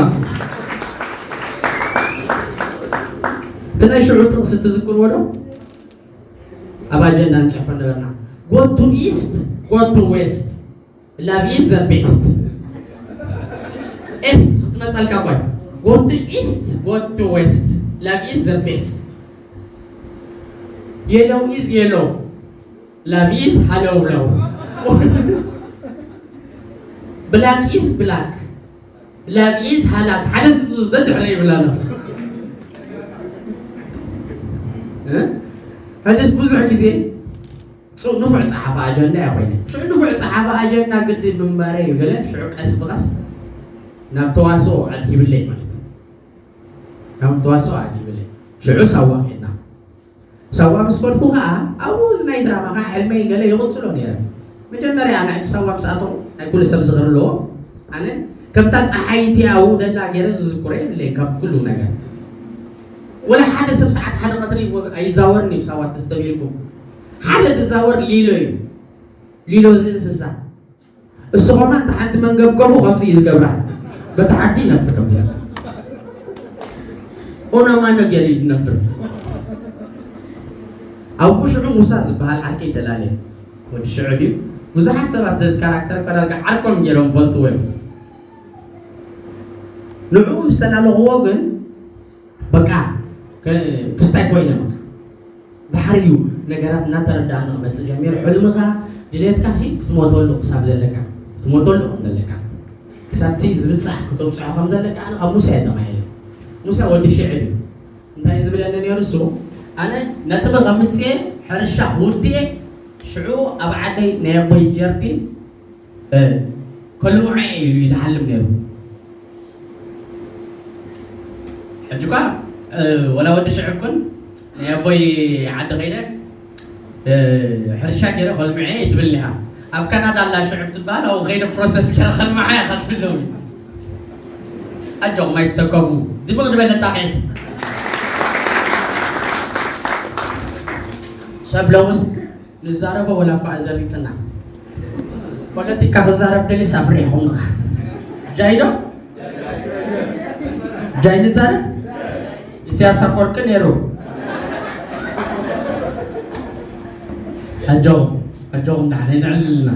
እቲ ናይ ሽዑ ጥቕሲ ትዝክርዎ ዶ? ኣብ ኣጀንዳ ንጽሕፎ ነበርና። Go to east, go to west. Love is the best. ኤስት ክትመጸልካ እኳ እዩ። Go to east, go to west. Love is the best. Yellow is yellow. Love is ሃለውለው። Black is black. Love is ሃላክ። ሓደ ስ-፣ ደድሕረ ይብላና። እ? ሕጅስ ብዙሕ ግዜ ጹ-፣ ንፉዕ ጸሓፊ ኣጀንዳ እያ ኮይነ። ሽዑ ንፉዕ ጸሓፊ ኣጀንዳ ግዲ ምንባረ እዩ ገለ፣ ሽዑ ቀስ ብቐስ ናብ ተዋስኦ ዓድ ሂብለይ ማለት እዩ። ናብ ተዋስኦ ዓድ ሂብለይ። ሽዑ ሳዋ ኬድና። ሳዋ ምስ ከድኩ ኸኣ ኣብኡ እዚ ናይ ድራማ ኸኣ ሕልመይ ገለ ይቕጽሎ ነይረ። መጀመርያ ኣነ ሕጂ ሳዋ ምስ ኣተኹ ናይ ኩሉ ሰብ ዝኽሪ ኣለዎ። ኣነ ከምታ ጸሓይ እቲኣ ኣብኡ ደላ ገይረ ዝዝክሮ የብለይን ካብ ኩሉ ነገር። ወላ ሓደ ሰብ ሰዓት ሓደ ቀትሪ ወ-፣ ኣይዛወርን እዩ ሳዋ ተስተብሂልኩም። ሓደ ዝዛወር ሊሎ እዩ። ሊሎ እዚ እንስሳ። እሱ ኸማ እንተ ሓንቲ መንገብገቡ ከምዚ እዩ ዝገብራ። በቲ ሓንቲ ይነፍር ከምዚ። ኦና ማነ ገሊ ይነፍር። ኣብኡ ሽዑ ሙሳ ዝበሃል ዓርከይ ተላለየ። ወዲ ሽዑ ድዩ? ብዙሓት ሰባት ነዚ ካራክተር እኮ ዳርጋ ዓርኮም ገይሮም ፈልጥዎ እዮም። ንዕኡ ምስ ተላለኽዎ ግን በቃ፣ ከ-፣ ክስታይ ኮይነ በቃ። ድሓር እዩ ነገራት እናተረዳእና ክመጽእ ጀሚሩ። ሕልምኻ፣ ድሌትካ ሲ ክትሞተሉ ክሳብ ዘለካ፣ ክትሞተሉ ከም ዘለካ፣ ክሳብ እቲ ዝብጻሕ ክተብጽሖ ከም ዘለካ ኣነ ካብ ሙሳ እየ ተማሂረ። ሙሳ ወዲ ሽዕብ እዩ። እንታይ ዝብለኒ ነይሩ እሱ? ኣነ ነጥቢ ከምጽኤ ሕርሻ ውድኤ ሽዑ ኣብ ዓደይ ናይ ኣቦይ ጀርዲን እ፣ ከልምዖ እየ ኢሉ እዩ ዝሓልም ነይሩ። ሕጂ እኳ፣ እ፣ ወላ ወዲ ሽዕብ ኩን ናይ ኣቦይ ዓዲ ከይደ፣ እ፣ ሕርሻ ገይረ ከልምዖ እየ ትብል እኒኻ። ኣብ ካናዳ ኣላ ሽዕብ ትበሃል፣ ኣብኡ ከይደ ፕሮሰስ ገይረ ከልምዓ እየ ካብ ትብሎም እዩ። ኣጆኹም ኣይትሰከፉ። ድምቕ ዝበለ ጣቕዒት። ሰብ ሎምስ ንዛረቦ ወላ እኳ ኣዘሪጥና። ፖለቲካ ክዛረብ ደልየስ ኣፍሪሕኹም ኢኻ። ጃይዶ? ጃይ ንዛረብ? ኢሳያስ ኣፈወርቂ ነይሩ። ኣጆኹም፣ ኣጆኹም ደሓን፣ ንዕልልና።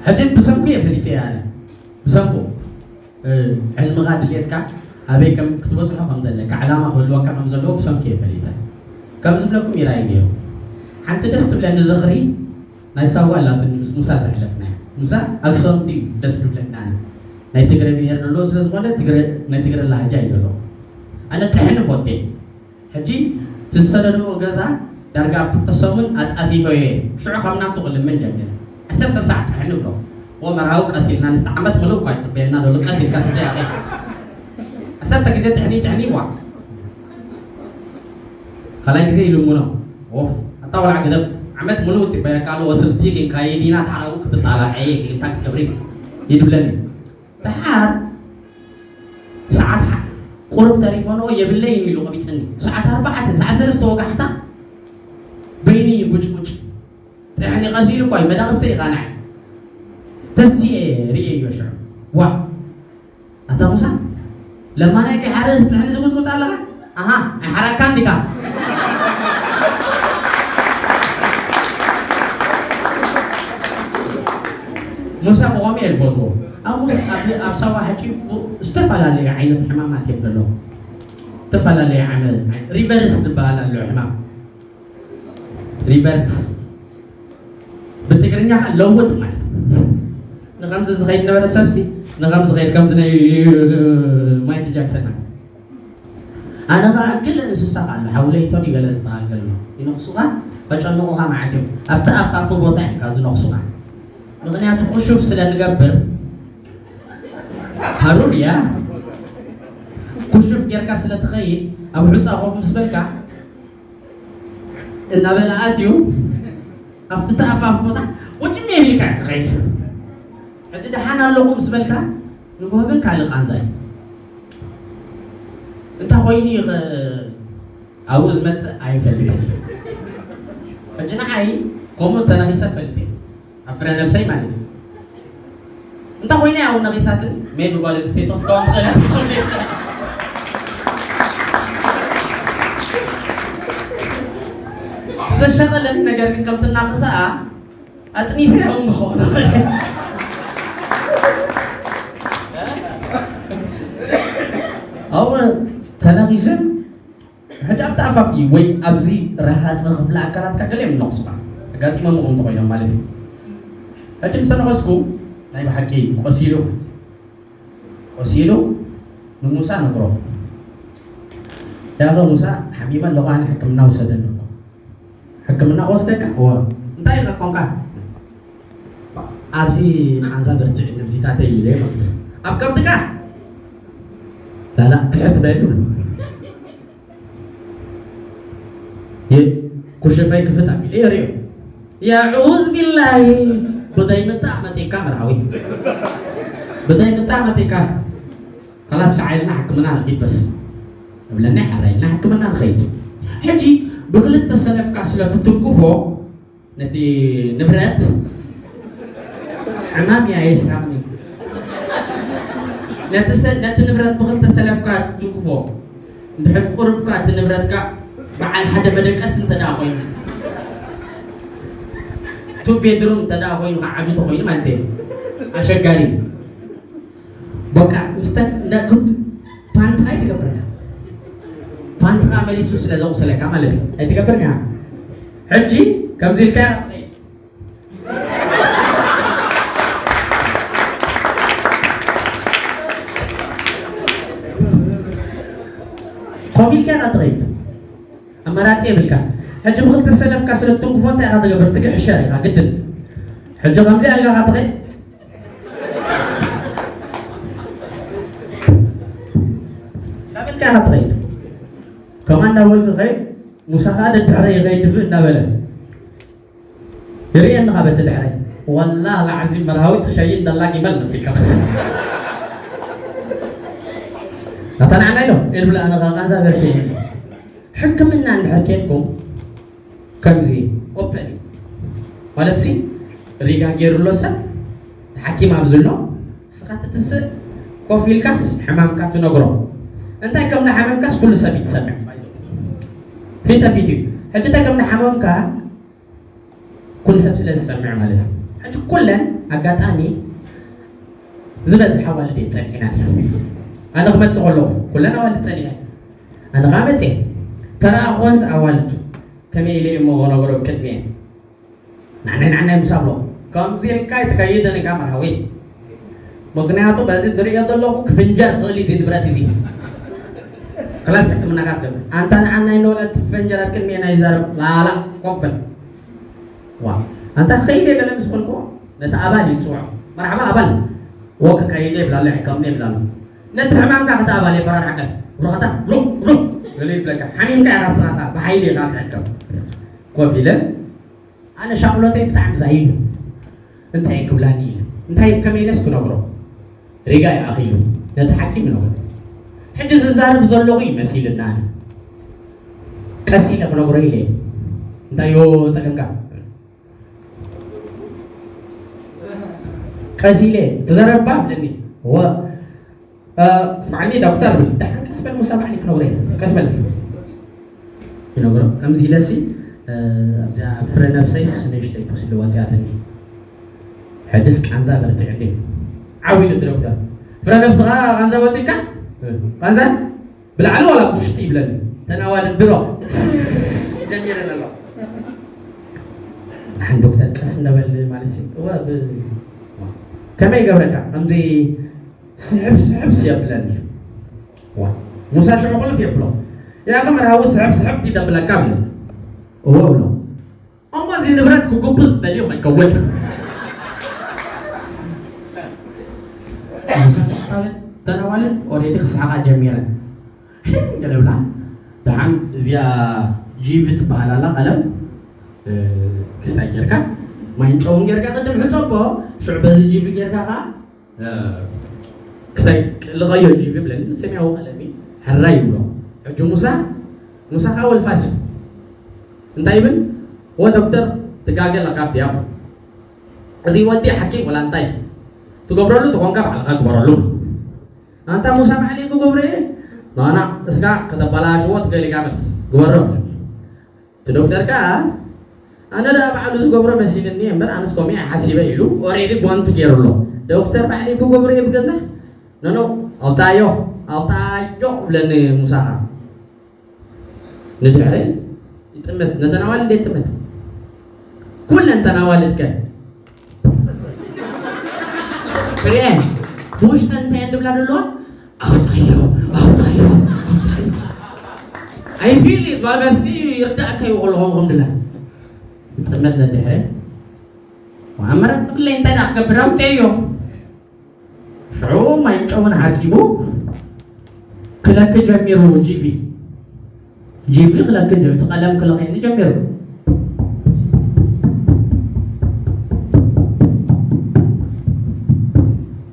ሕጂ ብሰንኩ እየ ፈሊጠ ኣነ። ብሰንኩ። እ፣ ዕልምኻ ድሌትካ ኣበይ ከም ክትበጽሖ ከም ዘለካ፣ ዕላማ ክህልወካ ከም ዘለዎ ብሰንኩ እየ ፈሊጠ። ከም ዝብለኩም ይርኣይ ነይሩ። ሓንቲ ደስ ትብለኒ ዝኽሪ ናይ ሳዋ ኣላትኒ ምስ ሙሳ ዘሕለፍናያ። ሙሳ ኣክሰንት እዩ ደስ ዝብለኒ ኣነ። ናይ ትግረ ብሄር ዘለዎ ስለ ዝኾነ ትግረ፣ ናይ ትግረ ላህጃ እዩ ዘለዎ። ኣነ ጥሕኒ ፎቴ። ሕጂ እቲ ዝሰደድዎ ገዛ ዳርጋ ኣብ ክልተ ሰሙን ኣጻፊፈዮ እየ። ሽዑ ካብ ናቱ ክልምን ጀሚረ። ዓሰርተ ሳዕ ጥሕኒ ብሎ። እሞ መርሃዊ ቀስ ኢልና፣ ንስቲ ዓመት ምሉእ እኳ ይጽበየና ደሎ፣ ቀስ ኢልካ ስተ ያኺ። ዓሰርተ ግዜ ጥሕኒ፣ ጥሕኒ፣ ዋ። ካልኣይ ግዜ ይልምኖ። ኦፍ፣ ኣታ ቆልዓ ግደፍ፣ ዓመት ምሉእ ይጽበየካ ኣሎ፣ ወስልቲ ግን ካይዲና ተሓራቡ ክትጣላቀየ፣ እንታይ ክትገብሪ? ይድብለኒ። ደሓር ሰዓት ሓ-፣ ቁሩብ ተሪፎንኦ የብለይን ኢሉ ቀቢጽኒ። ሰዓት ኣርባዕተ፣ ሰዓት ሰለስተ ወጋሕታ በይኑ እዩ ቡጭቡጭ። ጥሕኒ ቀሲሉ እኳ እዩ፣ መዳቕስተ ይቓናዕ። ተሲኤ ርእየዮ ሽዑ። ዋ! ኣታ ሙሳ፣ ለማናይ ከይሓረስ ጥሕኒ ዝጉጽጉጽ ኣለኻ? ኣሃ፣ ኣይሓራካን ዲካ? ሙሳ ብኸምኡ እየ ዝፈትዎ። ኣብ ሙስ-፣ ኣብ፣ ኣብ ሳዋ ሕጂ ቡ-፣ ዝተፈላለዩ ዓይነት ሕማማት እዮም ዘለዉ። ዝተፈላለዩ ዓይነት፣ ሪቨርስ ዝበሃል ኣሎ ሕማም። ሪቨርስ። ብትግርኛ ከ ለውጥ ማለት እዩ። ንኸምዚ ዝኸይድ ነበረ ሰብሲ፣ ንኸምዚ ኸይድ ከምዚ ናይ ማይክል ጃክሰን ማለት እዩ። ኣነ ኸዓ ገለ እንስሳ ኸዓ ኣሎ፣ ሓውለይቶን እዩ ገለ ዝበሃል ገለ ኣሎ። ይነኽሱኻ፣ ከጨንቑኻ መዓት እዮም። ኣብቲ ኣፋፊ ቦታ እዮም ካብ ዝነኽሱኻ። ምኽንያቱ ኩሹፍ ስለ ንገብር፣ ሃሩር እያ። ኩሹፍ ጌርካ ስለ ትኸይድ፣ ኣብ ሑጻ ኮፍ ምስ በልካ፣ እናበለ ኣትዩ፣ ኣብቲ ተኣፋፍ ቦታ ቁጭ የብልካ ንኸይድ። ሕጂ ደሓን ኣለኹ ምስ በልካ፣ ንግሆ ግን ካልእ ቃንዛ እዩ። እንታይ ኮይኑ እዩ ኸ ኣብኡ ዝመጽእ ኣይፈልጥን እየ። ሕጂ ንዓይ ከምኡ ተነኺሰ ፈልጥ እየ። ኣብ ፍረ ነብሰይ ማለት እዩ። እንታይ ኮይና እያ እውን ነኺሳትን ሜቢ ጓል ኣንስተይቲ ክትከውን ትኽእል እያ ትኸውን እያ። ዘሸቐለኒ ነገር ግን ከምቲ እናኸሰኣ ኣጥኒሰ እውን ክኸውን እኽእል እየ። ኣብኡ ተነኺስን ሕጂ ኣብቲ ኣፋፊ ወይ ኣብዚ ረሃፂ ክፍሊ ኣካላትካ ገሊኦም ይነቕሱኻ፣ ኣጋጢሞም ይኾኑ እንተኾይኖም ማለት እዩ። ሕጂ ምስ ተነቐስኩ ናይ ብሓቂ ቆሲሉ ማለት እዩ። ቆሲሉ ንሙሳ ነግሮ። ዳኸ ሙሳ ሓሚመ ኣለኹ፣ ኣነ ሕክምና ውሰደኒ ኣሎ። ሕክምና ክወስደካ? እወ። እንታይ ኢኻ ኮንካ? ኣብዚ ቃንዛ በርትዕ ነብዚታተይ ኢለ ማለት እዩ። ኣብ ከብድካ? ላላ ትሕት በል። የ-፣ ኩሽፈይ ክፍት ኣቢለ የርእዮ። የዑዝ ቢላሂ። ብደይ ምጣ መጤካ መርሃዊ። ብደይ ምጣ መጤካ። ከላስ ሻዓ ኢልና ሕክምና ንኺድ በስ። እብለና ይሓራ ኢልና ሕክምና ንኸይድ። ሕጂ ብኽልተ ሰለፍካ ስለ ትትንክፎ ነቲ ንብረት፣ ሕማም እያ የስሓቕኒ። ነቲ ሰ-፣ ነቲ ንብረት ብኽልተ ሰለፍካ ትትንክፎ። እንድሕር ቁሩብካ እቲ ንብረትካ በዓል ሓደ መደቀሲ እንተ ደኣ ኮይኑ፣ ቱ ቤድሩም እንተ ደኣ ኮይኑ፣ ዓቢ ተኾይኑ ማለት እዩ። ኣሸጋሪ። በቃ፣ ምስተን እንዳ-፣ ክንድ-፣ ፓንትኻ ኣይትገብርና። ፓንትኻ መሊሱ ስለ ዘቑስለካ ማለት እዩ። ኣይትገብርና። ሕጂ ከምዚ ኢልካ ኢኻ ትኸይድ። ከምኡ ኢልካ ኢኻ ትኸይድ። ኣማራጺ የብልካ። ሕጂ ብኽልተ ሰለፍካ ስለ ትትንክፎ እንታይ ኢኻ ትገብር? ትግሕሸር ኢኻ ግድን። ሕጂ ከምዚ ኣልጋ ኢኻ ትኸይድ። እናበልካ ኢኻ ትኸይድ። ከምኣ እናበልኩ ኸይድ፣ ሙሳ ኸዓ ደድሕረይ ይኸይድ ድፍእ እናበለ። ይርእየኒ ኸዓ በቲ ድሕረይ። ወላሂ ላዓዚም መርሃዊት ትሸይን ደላ ጊመል መሲልካ በስ። ኣታ ንዓና ኢሎም ኤልብላ ኣነ ቃንዛ በርፌ ሕክምና እንድሕር ኬድኩም ከምዚ ኦፐን እዩ ማለት ሲ ሪጋ ገይሩ ኣሎ ሰብ ሓኪም ኣብዚ ኣሎ ንስኻ ትትስእ ኮፍ ኢልካስ ሕማምካ ትነግሮ እንታይ ከም ናሓመምካስ ኩሉ ሰብ ይትሰምዕ ፊተ ፊት እዩ ሕጂ እንታይ ከም ናሓመምካ ኩሉ ሰብ ስለ ዝሰምዕ ማለት እዩ። ሕጂ ኩለን ኣጋጣሚ ዝበዝሕ ኣዋልድ እየን ጸኒሕናን። ኣነ ክመጽእ ከለኹ ኩለን ኣዋልድ ጸኒሐን። ኣነ ከዓ መጽየ። ተረኣኹወንስ ኣዋልድ ከመይ ኢለ እሞ ክነግሮ ብቅድሚኤን። ንዓናይ ንዓናይ ምስ ኣብሎ ከምዚ ኢልካ ኣይትከይድን ኢካ መርሃዊ። ምክንያቱ በዚ ዝሪኦ ዘለኹ ክፍንጀር ክእል እዩ እዚ ንብረት እዚ። ክላስ ሕክምና ካ ትገብር ኣንታ ንዓናይ ንወለድ ትፈንጀር ኣብ ቅድሚኤና ይዛረብ ላላ ኮፍ በል። ዋ ኣንታ ክኸይድ እየ ገለ ምስ በልክዎ ነቲ ኣባል እዩ ዝፅውዖ። መርሓባ ኣባል። ወ ክከይድ እየ ይብላሉ ይሕከምኒ ይብላሉ። ነቲ ሕማምካ ክቲ ኣባል የፈራርሓካ። ሩኸታ ሩኽ ሩኽ ገለ ይብለካ። ሓሚምካ ኢኻ ንስኻ ብሓይሊ ኢኻ ክትሕከም። ኮፍ ኢለ ኣነ ሻቕሎተይ ብጣዕሚ ዛይዱ። እንታይ ክብላኒ ኢለ እንታይ ከመይ ኢለስ ክነግሮ። ሪጋ ይኣኺሉ ነቲ ሓኪም ይነግሮ። ሕጂ ዝዛረብ ዘለኹ እዩ መሲሉና። ቀስ ኢለ ክነግሮ ኢለ እንታይ ዮ ጸገምካ ቀስ ኢለ ትዘረባ ብለኒ ወ ስማዕኒ ዶክተር ብል ደሓን ቀስ በል ሙሳ ባዕሊ ክነግሮ እየ ቀስ በል ይነግሮ ከምዚ ኢለሲ ኣብዚኣ ፍረ ነብሰይስ ንእሽተይ ፖስሊ ወፂኣትኒ ሕጅስ ቃንዛ በርቲዕኒ ዓው ኢሉ እቲ ዶክተር ፍረ ነብስኻ ቃንዛ ወፂካ ቃንዛ ብላዕሊ ዋላ ብውሽጢ ይብለኒ ተናዋልድ ድሮ ጀሚረን ኣሎ ንሓን ዶክተር ቀስ እንዳበል ማለት እዩ እዋ ብ ከመይ ይገብረካ ከምዚ ስሕብ ስሕብ የብለኒ ዋ ሙሳ ሽዑ ቁልፍ የብሎ ያኸ መርሃዊ ስሕብ ስሕብ ይተብለካ ብለኒ እዎ ብሎ እሞ እዚ ንብረት ክጉብዝ ደልዩ ከይከውን ሙሳ ስሕታለ ተነዋለ ኦሬዲ ክስሓቃ ጀሚረን ሽም ገለ ብላ ደሓን እዚኣ ጂቪ ትበሃል ኣላ ቀለም ክስታይ ጌርካ ማይን ጨውን ጌርካ ቅድም ሕፀቦ ሽዑ በዚ ጂቪ ጌርካ ከዓ ክሳይ ልቐዮ ጂቪ ብለኒ ሰማያዊ ቀለሚ ሕራይ ይብሎ ሕጂ ሙሳ ሙሳ ከዓ ወልፋስ እዩ እንታይ ይብል ወ ዶክተር ትጋገ ኣለካ ኣብዚኣ እዚ ወዲ ሓኪም ወላ እንታይ ትገብረሉ ተኾንካ ባዕልኻ ግበረሉ ኣንታ ሙሳ ባዕለይ ክገብሮ እየ ናና እስካ ከተበላሽዎ ትገሊካ መስ ግበሮ እቲ ዶክተር ከኣ ኣነ ደኣ ባዕሉ ዝገብሮ መሲልኒ እየ እምበር ኣነስ ከምኡ እየ ሓሲበ ኢሉ ኦሬዲ ጓንቱ ገይሩ ኣሎ ዶክተር ባዕለይ ክገብሮ እየ ብገዛ ኖኖ ኣውጣዮ ኣውጣዮ ብለኒ ሙሳኻ ንድሕሪ ይጥምት ነተን ኣዋልድ የጥምት ኩለን ተን ኣዋልድ ከ ፍሬን ብውሽጠን እንታይ እየን ድብላ ደለዋ ኣውፃዮ ኣውፃዮ ኣውፃዮ ኣይፊል ባልበስኪ ይርዳእካ እዩ ከለኹም ከም ድላ ይጥምት ነድሕሪ ኣመራፂ ብለይ እንታይ ደኣ ክገብር ኣውፅዮ ሽዑ ማይን ጨውን ሓፂቡ ክለኪ ጀሚሩ ጂቪ ጂቪ ክለኪ እቲ ቀለም ክለኸኒ ጀሚሩ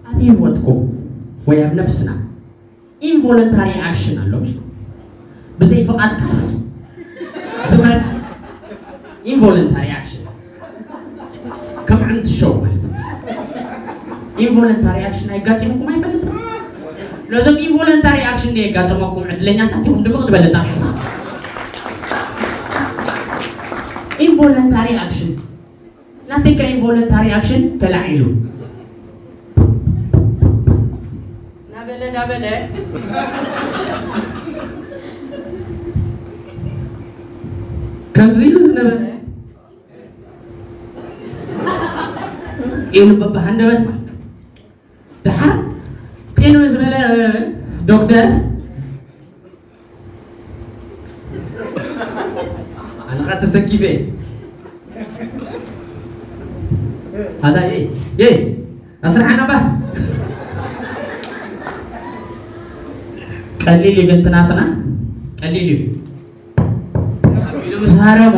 ኣብ ህይወትኩም ወይ ኣብ ነብስና ኢንቮለንታሪ ኣክሽን ኣሎ ብዘይ ፍቓድካስ ዝመፅ ኢንቮለንታሪ ኣክሽን ከም ዓንቲ ሸው ማለት ኢንቮለንታሪ ኣክሽን ኣይጋጢምኩም ኣይፈልጥም ነዞም ኢንቮለንታሪ ኣክሽን የጋጠመኩም ዕድለኛታት ኢኹም ድምቕ ዝበለ ጣዕሚ ኢንቮለንታሪ ኣክሽን ናተካ ኢንቮለንታሪ ኣክሽን ተላዒሉ ናበለ ናበለ ከምዚ ኢሉ ዝነበረ ኢሉ በብሃንደበት ማለት ደሓር ጤኑ ዝበለ ዶክተር ኣነ ኸ ተሰኪፈ ኣታ የይ የይ ኣስርሓና ባ ቀሊል እዩ ግን ትናትና ቀሊል እዩ ኢሉ ምስ ሃረሞ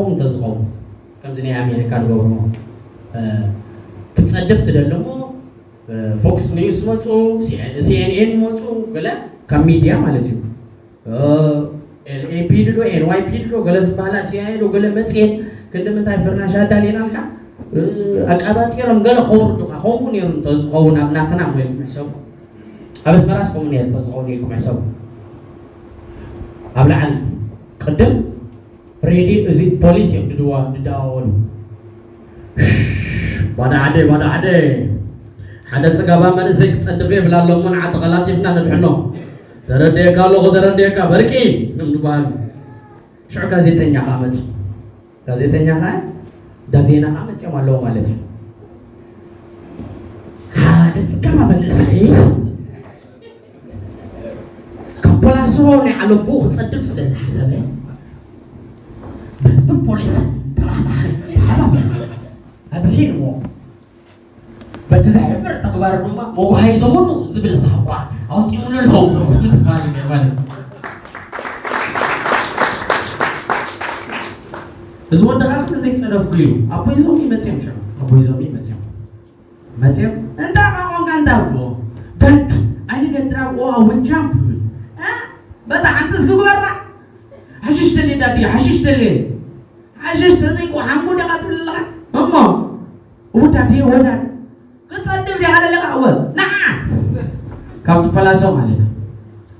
ተቃውሞ እንተዝኸውን ከምዚ ናይ ኣሜሪካ ዝገብርዎ ክትፀድፍ ትደሊ እሞ ፎክስ ኒውስ መፁ፣ ሲኤንኤን መፁ፣ ገለ ካብ ሚድያ ማለት እዩ። ኤልኤፒዲ ዶ ኤንዋይፒዲ ዶ ገለ ዝበሃላ ሲኣይኤ ዶ ገለ መፅኤት ክንዲ ምንታይ ፍርናሽ ኣዳልየናልካ ኣቃባጢሮም ገለ ከውርዱካ ከምኡ ነይሩ እንተዝኸውን ኣብ ናትና ሞ ኢልኩም ሕሰቡ። ኣብ ኣስመራስ ከምኡ ነይሩ እንተዝኸውን ኢልኩም ሕሰቡ። ኣብ ላዕሊ ቅድም ሬድዮ እዚ ፖሊስ እዮም ድድዋ ድደዋወሉ። ባዳ ዓደ ባዳ ዓደ ሓደ ፅጋባ መንእሰይ ክፀድፍ የብላ ኣለሞ ንዓ ተቐላጢፍና ነድሕኖ። ተረድየካ ኣለኹ ተረድየካ በርቂ እዮም ዝበሃሉ። ሽዑ ጋዜጠኛ ከዓ መፁ። ጋዜጠኛ ከዓ ዳዜና ከዓ መፅኦም ኣለዎ ማለት እዩ። ሓደ ፅጋባ መንእሰይ ካብ ፖላሶ ናይ ዓለቦ ክፀድፍ ስለ ዝሓሰበ ብህዝቢ ፖሊስ ተባባሪ ተሓባቢሩ ኣድሒንዎ። በቲ ዘሕፍር ተግባር ድማ መዋሃይ ዘመኑ ዝብል ሳቋ ኣውፂኡሉ ኣለዉ ማለት እዩ። እዚ ወዲ ከዓ ዘይፀደፍኩ ኢሉ ኣቦይ ዞም ይመፅኦም ሽዑ ኣቦይ ዞም ይመፅኦም መፅኦም እንታይ ቋንቋ እንታይ ኣብልዎ? Don't, I need a drug or I will jump. በታ ሓንቲ እስኪ ግበራ። ሓሽሽ ደልየ ዳዲ፣ ሓሽሽ ደልየ። ሓሽሽ ተዘይኮ ሓንጎ ደኻ ትብል ኣለኻ እሞ፣ እወ ዳዲ፣ እወ ዳዲ። ክጸድብ ዲኻ ደለኻ? እወ፣ ንዓ። ካብቲ ፓላሶ ማለት እዩ።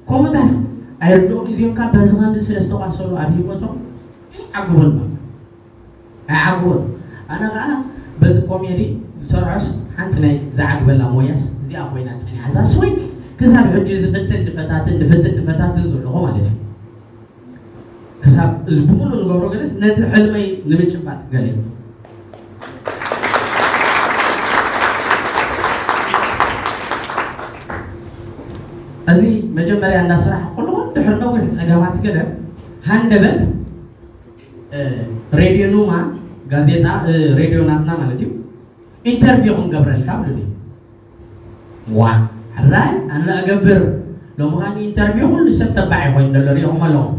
ከምኡታት ኣይርድኦም እዚኦም ካብ በዚ ከምዚ ስለ ዝተቋሰሉ ኣብ ህይወቶም ኣይዓግቡን ማለት እዩ። ኣይዓግቡን። ኣነ ኸዓ በዚ ኮሜዲ ዝሰርሖስ ሓንቲ ናይ ዝዓግበላ ሞያስ እዚኣ ኮይና ጸኒሓ። እዛ ስወይ ክሳብ ሕጂ ዝፍትን ዝፈታትን ዝፍትን ዝፈታትን ዘለኹ ማለት እዩ። ክሳብ እዚ ብምሉእ ንገብሮ ገለስ ነቲ ሕልመይ ንምጭባጥ ገለ እዩ። እዚ መጀመርያ እንዳሰራሕ ከለኹ ድሕሪ ነዊሕ ጸገማት ገለ ሃንደበት፣ እ፣ ሬድዮ ኑማ ጋዜጣ፣ እ፣ ሬድዮ ናትና ማለት እዩ፣ ኢንተርቪው ክንገብረልካ ብሉኒ። ዋ፣ ሕራይ ኣነ እገብር። ሎሚ ኸኣ ኢንተርቪው ኩሉ ሰብ ተባዕ ኮይኑ ዘሎ ሪኢኹም ኣለኹም።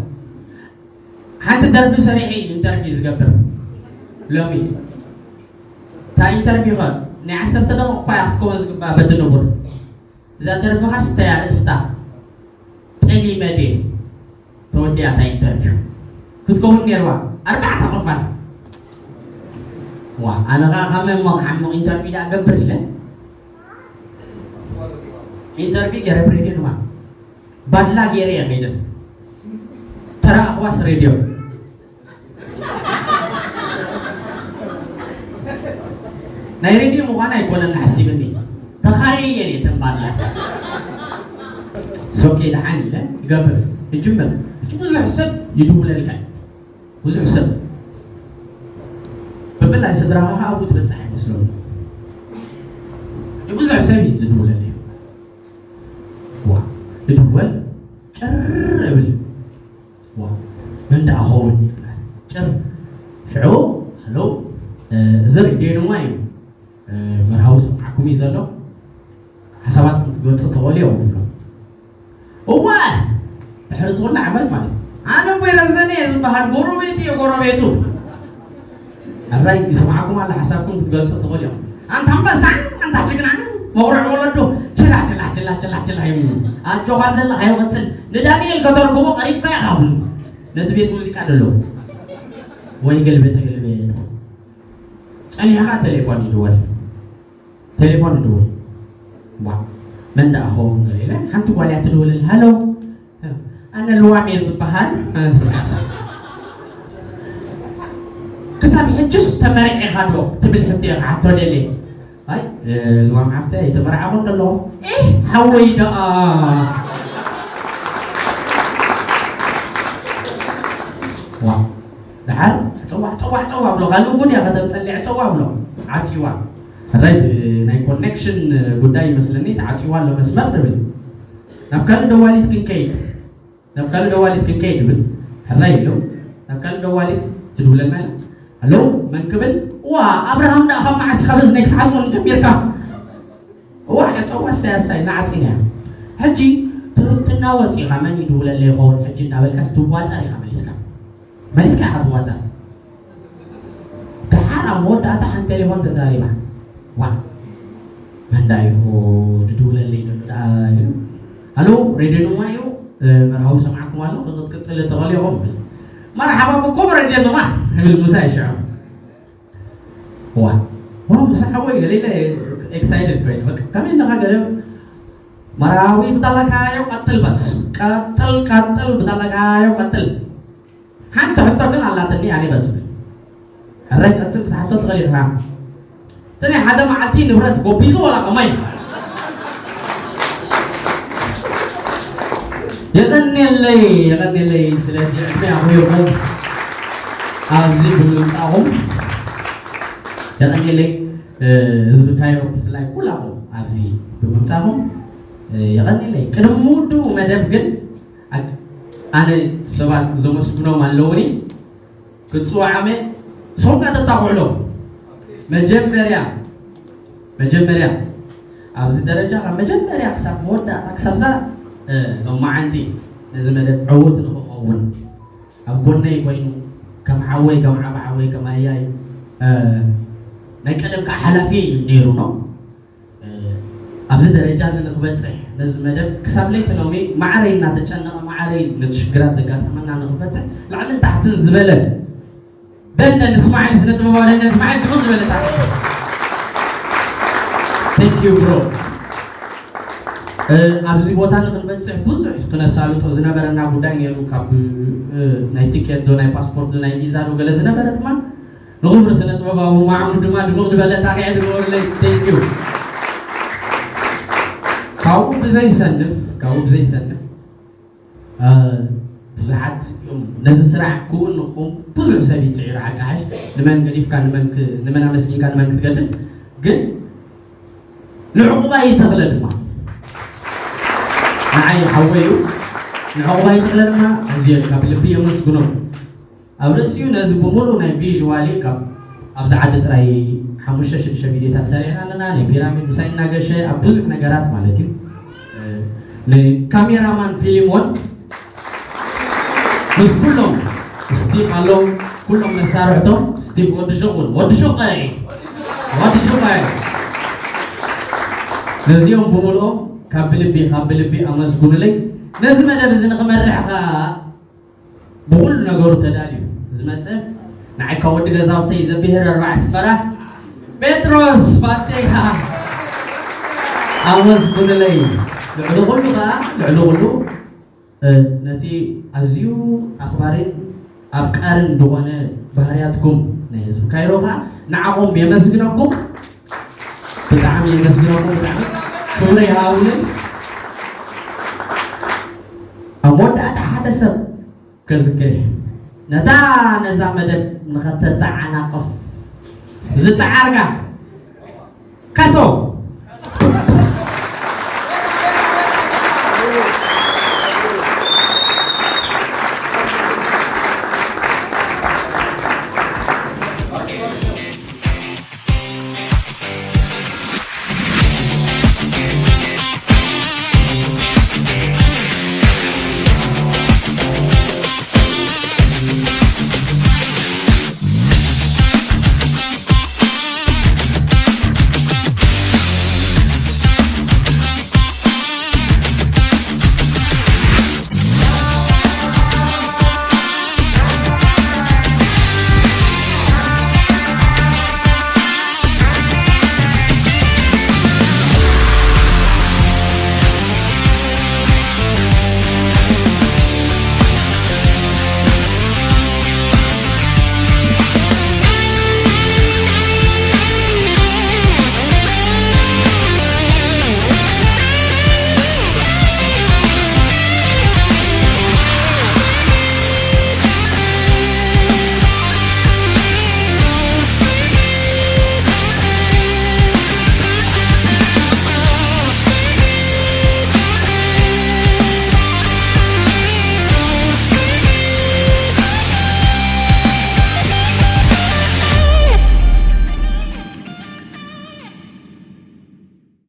ሓንቲ ደርፊ ሰሪሐ ኢንተርቪው ዝገብር ሎሚ። እታ ኢንተርቪው ኸ ናይ ዓሰርተ ደቂቕ እኳ እያ ክትከውን ዝግባእ በቲ ንቡር። እዛ ደርፍኻ ስተይ ኣርእስታ ጠሊመ ድየ ተወዲኣ እታ ኢንተርቪው ክትከውን ነይርዋ ኣርባዕተ ክፋል። ዋ፣ ኣነ ኸዓ ከመይ እሞ ክሓምቕ ኢንተርቪው ደኣ እገብር ኢለ ኢንተርቪው ገይረ ብሬድዮ ድማ ባድላ ገይረ እየ ከይደ ተራ ኣኽዋስ ሬድዮ ናይ ሬድዮ ምዃን ኣይኮነን ሓሲብኒ ተኻርየ እየ ተንባላ ሶኬ ደሓን ኢለ ይገብር ይጅምር እቲ ብዙሕ ሰብ ይድውለልካ እዩ ብዙሕ ሰብ ብፍላይ ስድራኻ ከዓ ኣብኡ ትበፅሕ ኣይመስሎም እቲ ብዙሕ ሰብ እዩ ዝድውለል እዩ ዋ እድወል ጭር እብል ዋ መን ደኣ ኸውን ይብላል ጭር ሽዑ ሃሎ እዚ ሬድዮ ድማ እዩ መርሃዊ ሰምዓኩም እዩ ዘሎ ሓሳባትኩም ክትገልፁ ትኽእሉ እዮም ብሎ እዋ ድሕሪ ዝኹሉ ዓመት ማለት ኣነ ቦይ ረዘነ እየ ዝበሃል ጎረቤት እየ ጎረቤቱ ሕራይ ይስምዓኩም ኣሎ ሓሳብኩም ክትገልፁ ትኽእሉ እዮም ኣንታ ኣንበሳን ኣንታ ጅግናን መቑርዕ ወለዶ ችላ ችላ ችላ ችላ ችላ ይብሉ ኣጆኻ ዘለኻዮ ቀፅል ንዳንኤል ከተርጉሞ ቀሪብካ ኢኻ ብሉ ነቲ ቤት ሙዚቃ ደለዉ ወይ ገልበጠ ገልበጠ ጸኒሕኻ ቴሌፎን ይድወል ቴሌፎን ይድወል ዋ መን ደኣ ኸውን ገለ ኢለ ሓንቲ ጓል እያ ትድውለል ሃሎ ኣነ ልዋም እየ ዝበሃል ፍርቃሳ ክሳብ ሕጅስ ተመሪዕኻ ዶ ትብል ሕቶ እየ ክሓቶ ደልየ ኣይ ልዋም ሓፍተ ኣይተመርዓኹን ደለኹ ሓወይ ደኣ ዋ ደሓር ፀዋዕ ፀዋዕ ፀዋዕ ብሎ ካልእ ጉድ እያ ከተምፀልዕ ፀዋዕ ብሎ ዓፅዋ ሕራይ ናይ ኮኔክሽን ጉዳይ ይመስለኒ ተዓፅዋ ኣሎ መስመር ንብል ናብ ካልእ ደዋሊት ክንከይድ ናብ ካልእ ደዋሊት ክንከይድ ንብል ሕራይ ኢሉ ናብ ካልእ ደዋሊት ትድውለልና ኢላ ኣሎ መን ክብል ዋ ኣብርሃም ደኣ ካብ መዓስ ካብ እዝነይ ክትዓፅወኒ ጀሚርካ እዋ ዕፀዋ ኣሳይ ኣሳይ ንዓፂና እያ ሕጂ ትርትና ወፂኻ መን ይድውለለ ይኸውን ሕጂ እናበልካስ ትዋጠር ኢኻ መሊስካ መሊስካ ኢኻ ትዋጠር ደሓር ኣብ መወዳእታ ሓንቲ ቴሌፎን ተዛሪባ ዋ መን ደኣ እዩ ድድውለለይ ደሎ ደኣ ኢሉ ሃሎ ሬድዮ ንዋ እዩ መርሃዊ ሰምዓኩም ኣሎ ክትቅፅል እትኽእሉ ኢኹም ይብል መርሓባ ብኩም ሬድዮ ንዋ ይብል ሙሳ ይሽዑ እዋን ዋው ምሳሓወይ ገለ ኢለ ኤክሳይትድ ኮይነ በቃ ከመይ ኣለኻ ገለ መራዊ ብዳላካዮ ቀጥል በስ ቀጥል ቀጥል ብዳላካዮ ቀጥል ሓንቲ ሕቶ ግን ኣላትኒ ኣነ በስ ሕራይ ቀጽል ክትሓቶ ትኽእል ኢኻ እቲ ናይ ሓደ መዓልቲ ንብረት ጎቢዙ ወላ ከማይ የቐንየለይ የቐንየለይ ስለቲ ዕድመ ኣኽቢርኩም ኣብዚ ብምምፃኹም የቐንየለይ ህዝቢ ካይሮ ብፍላይ ኩላኹም ኣብዚ ብምምፃኹም የቐንየለይ ቅድሚ ምውድኡ መደብ ግን ኣነ ሰባት ዘመስግኖም ኣለውኒ ክትፅውዓመ ሶንቃ ተጣቑዕሎ መጀመርያ መጀመርያ ኣብዚ ደረጃ ካብ መጀመርያ ክሳብ መወዳእታ ክሳብዛ ሎማዓንቲ ነዚ መደብ ዕውት ንክኸውን ኣብ ጎነይ ኮይኑ ከም ሓወይ ከም ዓብ ሓወይ ከም ኣያይ ናይ ቀደም ከዓ ሓላፊ እዩ ነይሩ ነው ኣብዚ ደረጃ እዚ ንክበፅሕ ነዚ መደብ ክሳብ ለይቲ ሎሚ ማዕረይ እናተጨነቐ ማዕረይ ነቲ ሽግራት ዘጋጠመና ንክፈትሕ ላዕልን ታሕትን ዝበለ በነን እስማዒል ስነ ጥበባዊ ደነን እስማዒል ድምቕ ዝበለ ታ Thank you bro። ኣብዚ ቦታ ንክንበፅሕ ብዙሕ ክነሳልጦ ዝነበረና ጉዳይ ነይሩ። ካብ ናይ ቲኬት ዶ ናይ ፓስፖርት ዶ ናይ ቪዛ ዶ ገለ ዝነበረ ድማ ንኽብሪ ስነ ጥበባዊ ማዕሙድ ድማ ድምቕ ዝበለ ጣቕዒ ዝገበሩለይ። Thank you። ካብኡ ብዘይሰንፍ ካብኡ ብዘይሰንፍ ብዙሓት እዮም ነዚ ስራሕ ክውን ንኹም ብዙሕ ሰብ ይፅዒሩ። ሓቂ ሓሽ ንመን ገዲፍካ ንመን ኣመስጊንካ ንመን ክትገድፍ ግን ንዕቑባይ ተኽለ ድማ ንዓይ ሓወይ እዩ። ንዕቑባይ ተኽለ ድማ ኣዝየ ካብ ልቢ የመስግኖ። ኣብ ርእሲኡ ነዚ ብምሉእ ናይ ቪዥዋሊ ካብ ኣብዚ ዓዲ ጥራይ ሓሙሽተ ሽዱሽተ ቪድዮታት ሰሪዕና ኣለና። ናይ ፒራሚድ ምሳይ እናገሸ ኣብ ብዙሕ ነገራት ማለት እዩ። ንካሜራማን ፊልም ወን ምስ ኩሎም ስቲቭ ኣለዉ። ኩሎም መሳርሕቶም ስቲቭ ወዲ ሹቕ እውን ወዲ ሹቕ ወዲ ሹቕ ነዚኦም ብምልኦም ካብ ብልቢ ካብ ብልቢ ኣመስግኑለይ። ነዚ መደብ እዚ ንክመርሕ ከዓ ብኩሉ ነገሩ ተዳልዩ ዝመፀ ንዓይ ካብ ወዲ ገዛውተይ ዘብሄር ኣርባዕ ኣስመራ ጴጥሮስ ፋንቴካ ኣመስግኑለይ። ልዕሊ ኩሉ ከዓ ልዕሊ ኩሉ ነቲ ኣዝዩ ኣኽባሪን ኣፍቃርን ዝኾነ ባህርያትኩም ናይ ህዝቢ ካይሮ ከዓ ንዓኹም የመስግነኩም። ብጣዕሚ የመስግነኩም። ብጣዕሚ ክብሪ ይሃብልን። ኣብ መወዳእታ ሓደ ሰብ ከዝክር እየ። ነታ ነዛ መደብ ንኸተተዓናቕፍ ዝፀዓርካ ካሶ